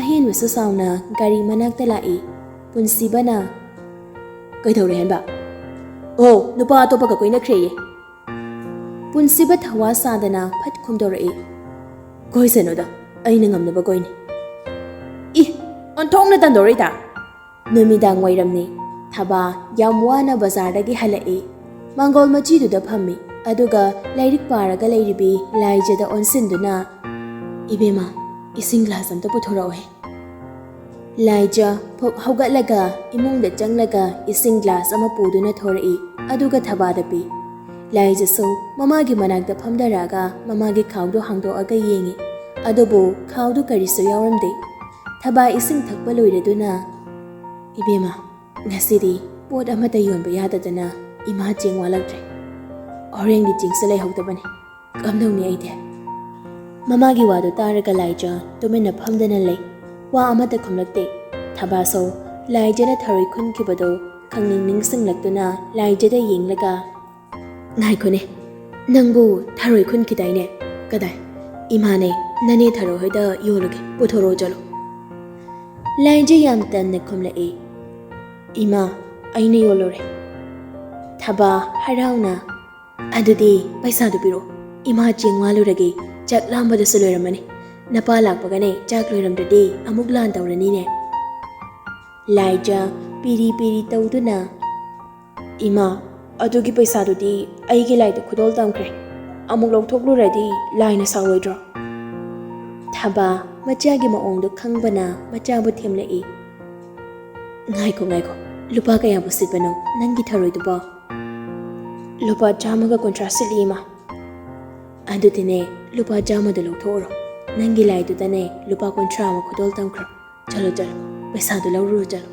ꯑꯍꯦꯟꯕꯁꯨ ꯁꯥꯎꯅ ꯒꯥꯔꯤ ꯃꯅꯥꯛꯇ ꯂꯥꯛꯏ꯫ ꯄꯨꯟꯁꯤꯕꯅ, "ꯀꯩꯗꯧꯔꯦ ꯍꯦꯟꯕ?" "ꯑꯣ, ꯅꯨꯄꯥ ꯑꯇꯣꯞꯄꯒ ꯀꯣꯏꯅꯈ꯭ꯔꯦꯌꯦ꯫" ꯄꯨꯟꯁꯤꯕ ꯊꯋꯥ ꯁꯥꯗꯅ ꯐꯠ ꯈꯨꯝꯗꯣꯔꯛꯏ, "ꯀꯣꯏꯁꯅꯨꯗ, ꯑꯩꯅ ꯉꯝꯅꯕ ꯀꯣꯏꯅꯤ꯫" "ꯏ, ꯑꯣꯟꯊꯣꯛꯅ ꯇꯟꯗꯣꯔꯛꯏꯗ!" ꯅꯨꯃꯤꯗꯥꯡ ꯋꯥꯏꯔꯝꯅꯤ꯫ ꯊꯕꯥ ꯌꯥꯝ ꯋꯥꯅ ꯕꯖꯥꯔꯗꯒꯤ ꯍꯜꯂꯛꯏ꯫ ꯃꯥꯡꯒꯣꯜ ꯃꯆꯤꯗꯨꯗ ꯐꯝꯃꯤ꯫ ꯑꯗꯨꯒ ꯂꯥꯏꯔꯤꯛ ꯄꯥꯔꯒ ꯂꯩꯔꯤꯕꯤ ꯂꯥꯏꯖꯗ ꯑꯣꯟꯁꯤꯟꯗꯨꯅ, "ꯏꯕꯦꯝꯃ, ꯏꯁꯤꯡ ꯒ꯭ꯂꯥꯁ ꯑꯝꯇ ꯄꯨꯊꯣꯔꯛꯑꯣꯍꯦ꯫" ꯂꯥꯏꯖ ꯐꯨꯛ ꯍꯧꯒꯠꯂꯒ ꯏꯃꯨꯡꯗ ꯆꯪꯂꯒ ꯏꯁꯤꯡ ꯒ꯭ꯂꯥꯁ ꯑꯃ ꯄꯨꯗꯨꯅ ꯊꯣꯔꯛꯏ, ꯑꯗꯨꯒ ꯊꯕꯥꯗ ꯄꯤ꯫ ꯂꯥꯏꯖꯁꯨ ꯃꯃꯥꯒꯤ ꯃꯅꯥꯛꯇ ꯐꯝꯊꯔꯛꯑꯒ ꯃꯃꯥꯒꯤ ꯈꯥꯎꯗꯣ ꯍꯥꯡꯗꯣꯛꯑꯒ ꯌꯦꯡꯉꯤ, ꯑꯗꯨꯕꯨ ꯈꯥꯎꯗꯨ ꯀꯔꯤꯁꯨ ꯌꯥꯎꯔꯝꯗꯦ꯫ ꯊꯕꯥ ꯏꯁꯤꯡ ꯊꯛꯄ ꯂꯣꯏꯔꯗꯨꯅ, "ꯏꯕꯦꯝꯃ, ꯉꯁꯤꯗꯤ ꯄꯣꯠ ꯑꯃꯠꯇ ꯌꯣꯟꯕ ꯌꯥꯗꯗꯅ ꯏꯃꯥ ꯆꯦꯡ ꯋꯥꯠꯂꯛꯇ꯭ꯔꯦ꯫ ꯍꯣꯔꯦꯟꯒꯤ ꯆꯦꯡꯁꯨ ꯂꯩꯍꯧꯗꯕꯅꯤ꯫ ꯀꯝꯗꯧꯅꯤ ꯑꯩꯗꯤ?" ꯃꯃꯥꯒꯤ ꯋꯥꯗꯨ ꯇꯥꯔꯒ ꯂꯥꯏꯖ ꯇꯨꯃꯤꯟꯅ ꯐꯝꯗꯅ ꯂꯩ꯫ ꯋꯥ ꯑꯃꯠꯇ ꯈꯨꯝꯂꯛꯇꯦ꯫ ꯊꯕꯥꯁꯨ ꯂꯥꯏꯖꯅ ꯊꯔꯣꯏ ꯈꯨꯟꯈꯤꯕꯗꯨ ꯈꯪꯅꯤꯡ ꯅꯤꯡꯁꯤꯡꯂꯛꯇꯨꯅ ꯂꯥꯏꯖꯗ ꯌꯦꯡꯂꯒ, "ꯉꯥꯏꯈꯣꯅꯦ, ꯅꯪꯕꯨ ꯊꯔꯣꯏ ꯈꯨꯟꯈꯤꯗꯥꯏꯅꯦ? ꯀꯗꯥꯏ? ꯏꯃꯥꯅꯦ, ꯅꯅꯦ ꯊꯔꯣꯏ ꯍꯣꯏꯗ ꯌꯣꯜꯂꯨꯒꯦ, ꯄꯨꯊꯣꯔꯛꯑꯣ ꯆꯠꯂꯣ꯫" ꯂꯥꯏꯖ ꯌꯥꯝ ꯇꯟꯅ ꯈꯨꯝꯂꯛꯏ, "ꯏꯃꯥ, ꯑꯩꯅ ꯌꯣꯜꯂꯨꯔꯦ꯫" ꯊꯕꯥ ꯍꯔꯥꯎꯅ, "ꯑꯗꯨꯗꯤ ꯄꯩꯁꯥꯗꯨ ꯄꯤꯔꯛꯑꯣ, ꯏꯃꯥ ꯆꯦꯡ ꯋꯥꯜꯂꯨꯔꯒꯦ, ꯆꯥꯛ ꯂꯥꯝꯕꯗꯁꯨ ꯂꯣꯏꯔꯝꯃꯅꯤ꯫ ꯅꯄꯥ ꯂꯥꯛꯄꯒꯅꯦ ꯆꯥꯛ ꯂꯣꯏꯔꯝꯗ꯭ꯔꯗꯤ ꯑꯃꯨꯛ ꯂꯥꯟ ꯇꯧꯔꯅꯤꯅꯦ꯫" ꯂꯥꯏꯖ ꯄꯤꯔꯤ ꯄꯤꯔꯤ ꯇꯧꯗꯨꯅ, "ꯏꯃꯥ, ꯑꯗꯨꯒꯤ ꯄꯩꯁꯥꯗꯨꯗꯤ ꯑꯩꯒꯤ ꯂꯥꯏꯗ ꯈꯨꯗꯣꯜ ꯇꯝꯈ꯭ꯔꯦ꯫ ꯑꯃꯨꯛ ꯂꯧꯊꯣꯛꯂꯨꯔꯗꯤ ꯂꯥꯏꯅ ꯁꯥꯎꯔꯣꯏꯗ꯭ꯔꯣ?" ꯊꯕꯥ ꯃꯆꯥꯒꯤ ꯃꯑꯣꯡꯗꯨ ꯈꯪꯕꯅ ꯃꯆꯥꯕꯨ ꯊꯦꯝꯂꯛꯏ꯫ "ꯉꯥꯏꯈꯣ, ꯉꯥꯏꯈꯣ, ꯂꯨꯄꯥ ꯀꯌꯥꯕꯨ ꯁꯤꯠꯄꯅꯣ ꯅꯪꯒꯤ ꯊꯔꯣꯏꯗꯨꯕꯣ?" "ꯂꯨꯄꯥ ꯆꯥꯝꯃꯒ ꯀꯨꯟꯊ꯭ꯔꯥ ꯁꯤꯠꯂꯤ, ꯏꯃꯥ꯫" "ꯑꯗꯨꯗꯤꯅꯦ, ꯂꯨꯄꯥ ꯆꯥꯝꯃꯗꯨ ꯂꯧꯊꯣꯛꯎꯔꯣ꯫ ꯅꯪꯒꯤ ꯂꯥꯏꯗꯨꯗꯅꯦ ꯂꯨꯄꯥ ꯀꯨꯟꯊ꯭ꯔꯥ ꯑꯃ ꯈꯨꯗꯣꯜ ꯇꯝꯈ꯭ꯔꯣ꯫ ꯆꯠꯂꯣ, ꯆꯠꯂꯣ, ꯄꯩꯁꯥꯗꯨ ꯂꯧꯔꯨꯔꯣ, ꯆꯠꯂꯣ꯫"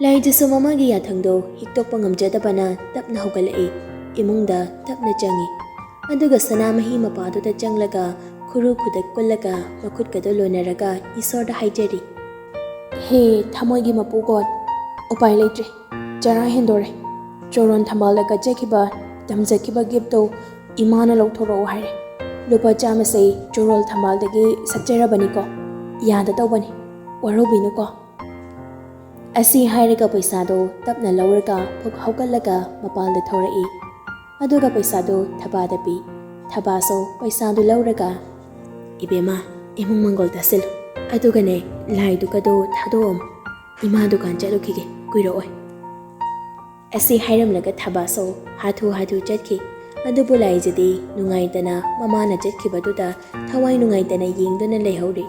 ꯂꯥꯏꯖꯁꯨ ꯃꯃꯥꯒꯤ ꯌꯥꯊꯪꯗꯣ ꯍꯤꯛꯇꯣꯛꯄ ꯉꯝꯖꯗꯕꯅ ꯇꯞꯅ ꯍꯧꯒꯠꯂꯛꯏ꯫ ꯏꯃꯨꯡꯗ ꯇꯞꯅ ꯆꯪꯏ꯫ ꯑꯗꯨꯒ ꯁꯅꯥꯃꯍꯤ ꯃꯄꯥꯗꯨꯗ ꯆꯪꯂꯒ ꯈꯨꯔꯨ ꯈꯨꯗꯛ ꯀꯨꯜꯂꯒ ꯃꯈꯨꯠꯀꯗꯣ ꯂꯣꯟꯅꯔꯒ ꯏꯁꯣꯔꯗ ꯍꯥꯏꯖꯔꯤ, "ꯍꯦ ꯊꯃꯣꯏꯒꯤ ꯃꯄꯨ God, ꯎꯄꯥꯏ ꯂꯩꯇ꯭ꯔꯦ, ꯆꯔꯥ ꯍꯦꯟꯗꯣꯔꯦ꯫ ꯆꯣꯔꯣꯟ ꯊꯝꯕꯥꯜꯗ ꯀꯠꯆꯈꯤꯕ, ꯇꯝꯖꯈꯤꯕ gift ꯇꯣ ꯏꯃꯥꯅ ꯂꯧꯊꯣꯔꯛꯑꯣ ꯍꯥꯏꯔꯦ꯫ ꯂꯨꯄꯥ ꯆꯥꯝꯃꯁꯦ ꯆꯣꯔꯣꯜ ꯊꯝꯕꯥꯜꯗꯒꯤ ꯁꯠꯆꯔꯕꯅꯤꯀꯣ, ꯌꯥꯗ ꯇꯧꯕꯅꯤ, ꯋꯥꯔꯧꯕꯤꯅꯨꯀꯣ꯫" ꯑꯁꯤ ꯍꯥꯏꯔꯒ ꯄꯩꯁꯥꯗꯣ ꯇꯞꯅ ꯂꯧꯔꯒ ꯐꯨꯛ ꯍꯧꯒꯠꯂꯒ ꯃꯄꯥꯟꯗ ꯊꯣꯔꯛꯏ꯫ ꯑꯗꯨꯒ ꯄꯩꯁꯥꯗꯣ ꯊꯕꯥꯗ ꯄꯤ꯫ ꯊꯕꯥꯁꯨ ꯄꯩꯁꯥꯗꯨ ꯂꯧꯔꯒ, "ꯏꯕꯦꯝꯃ, ꯏꯃꯨꯡ ꯃꯪꯒꯣꯜ ꯇꯥꯁꯤꯜꯂꯨ꯫ ꯑꯗꯨꯒꯅꯦ, ꯂꯥꯏꯗꯨꯒꯗꯣ ꯊꯥꯗꯣꯛꯑꯝꯃꯨ꯫ ꯏꯃꯥ ꯗꯨꯀꯥꯟ ꯆꯠꯂꯨꯈꯤꯒꯦ, ꯀꯨꯏꯔꯛꯑꯣꯏ꯫" ꯑꯁꯤ ꯍꯥꯏꯔꯝꯂꯒ ꯊꯕꯥꯁꯨ ꯍꯥꯊꯨ ꯍꯥꯊꯨ ꯆꯠꯈꯤ꯫ ꯑꯗꯨꯕꯨ ꯂꯥꯏꯖꯗꯤ ꯅꯨꯡꯉꯥꯏꯇꯅ ꯃꯃꯥꯅ ꯆꯠꯈꯤꯕꯗꯨꯗ ꯊꯋꯥꯏ ꯅꯨꯡꯉꯥꯏꯇꯅ ꯌꯦꯡꯗꯨꯅ ꯂꯩꯍꯧꯔꯤ꯫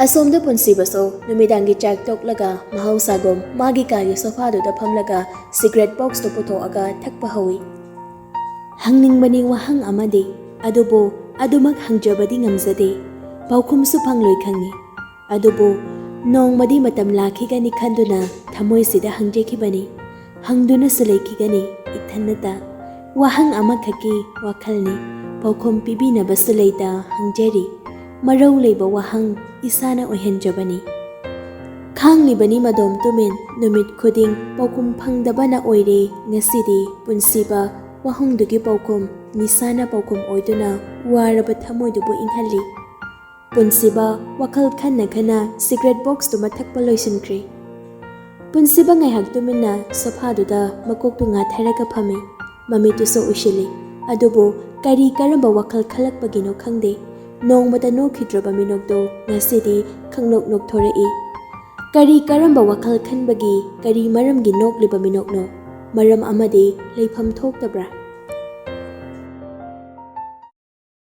ꯑꯁꯣꯝꯗ ꯄꯨꯟꯁꯤꯕꯁꯨ ꯅꯨꯃꯤꯗꯥꯡꯒꯤ ꯆꯥꯛ ꯇꯣꯛꯂꯒ ꯃꯍꯧꯁꯥꯒꯨꯝ ꯃꯥꯒꯤ ꯀꯥꯒꯤ ꯁꯣꯐꯥꯗꯨꯗ ꯐꯝꯂꯒ ꯁꯤꯒꯔꯦꯠ ꯕꯣꯛꯁꯇꯨ ꯄꯨꯊꯣꯛꯑꯒ ꯊꯛꯄ ꯍꯧꯏ꯫ ꯍꯪꯅꯤꯡꯕꯅꯤ ꯋꯥꯍꯪ ꯑꯃꯗꯤ, ꯑꯗꯨꯕꯨ ꯑꯗꯨꯃꯛ ꯍꯪꯖꯕꯗꯤ ꯉꯝꯖꯗꯦ꯫ ꯄꯥꯎꯈꯨꯝꯁꯨ ꯐꯪꯂꯣꯏ ꯈꯪꯏ꯫ ꯑꯗꯨꯕꯨ ꯅꯣꯡꯃꯗꯤ ꯃꯇꯝ ꯂꯥꯛꯈꯤꯒꯅꯤ ꯈꯟꯗꯨꯅ ꯊꯃꯣꯏꯁꯤꯗ ꯍꯪꯖꯈꯤꯕꯅꯤ꯫ ꯍꯪꯗꯨꯅꯁꯨ ꯂꯩꯈꯤꯒꯅꯤ ꯏꯊꯟꯅꯇ꯫ ꯋꯥꯍꯪ ꯑꯃꯈꯛꯀꯤ ꯋꯥꯈꯜꯅꯤ꯫ ꯄꯥꯎꯈꯨꯝ ꯄꯤꯕꯤꯅꯕꯁꯨ ꯂꯩꯇ ꯍꯪꯖꯔꯤ꯫ ꯃꯔꯧ ꯂꯩꯕ ꯋꯥꯍꯪ ꯏꯁꯥꯅ ꯑꯣꯏꯍꯟꯖꯕꯅꯤ꯫ ꯈꯥꯡꯂꯤꯕꯅꯤ ꯃꯗꯣꯝ ꯇꯨꯃꯤꯟ ꯅꯨꯃꯤꯠ ꯈꯨꯗꯤꯡ ꯄꯥꯎꯈꯨꯝ ꯐꯪꯗꯕꯅ ꯑꯣꯏꯔꯦ ꯉꯁꯤꯗꯤ ꯄꯨꯟꯁꯤꯕ꯫ ꯋꯥꯍꯪꯗꯨꯒꯤ ꯄꯥꯎꯈꯨꯝ ꯅꯤꯁꯥꯅ ꯄꯥꯎꯈꯨꯝ ꯑꯣꯏꯗꯨꯅ ꯋꯥꯔꯕ ꯊꯃꯣꯏꯗꯨꯕꯨ ꯏꯪꯍꯜꯂꯤ꯫ ꯄꯨꯟꯁꯤꯕ ꯋꯥꯈꯜ ꯈꯟꯅ ꯈꯟꯅ ꯁꯤꯒꯔꯦꯠ ꯕꯣꯛꯁꯇꯨꯃ ꯊꯛꯄ ꯂꯣꯏꯁꯤꯟꯈ꯭ꯔꯦ꯫ ꯄꯨꯟꯁꯤꯕ ꯉꯥꯏꯍꯥꯛ ꯇꯨꯃꯤꯟꯅ ꯁꯣꯐꯥꯗꯨꯗ ꯃꯀꯣꯛꯇꯨ ꯉꯥꯊꯔꯒ ꯐꯝꯃꯤ꯫ ꯃꯃꯤꯠꯇꯨꯁꯨ ꯎꯏꯁꯤꯜꯂꯤ꯫ ꯑꯗꯨꯕꯨ ꯀꯔꯤ ꯀꯔꯝꯕ ꯋꯥꯈꯜ ꯈꯜꯂꯛꯄꯒꯤꯅꯣ ꯈꯪꯗꯦ꯫ ꯅꯣꯡꯃꯇ ꯅꯣꯛꯈꯤꯗ꯭ꯔꯕ ꯃꯤꯅꯣꯛꯇꯨ ꯉꯁꯤꯗꯤ ꯈꯪꯅꯣꯛ ꯅꯣꯛꯊꯣꯔꯛꯏ꯫ ꯀꯔꯤ ꯀꯔꯝꯕ ꯋꯥꯈꯜ ꯈꯟꯕꯒꯤ, ꯀꯔꯤ ꯃꯔꯝꯒꯤ ꯅꯣꯛꯂꯤꯕ ꯃꯤꯅꯣꯛꯅꯣ? ꯃꯔꯝ ꯑꯃꯗꯤ ꯂꯩꯐꯝ ꯊꯣꯛꯇꯕ꯭ꯔꯥ?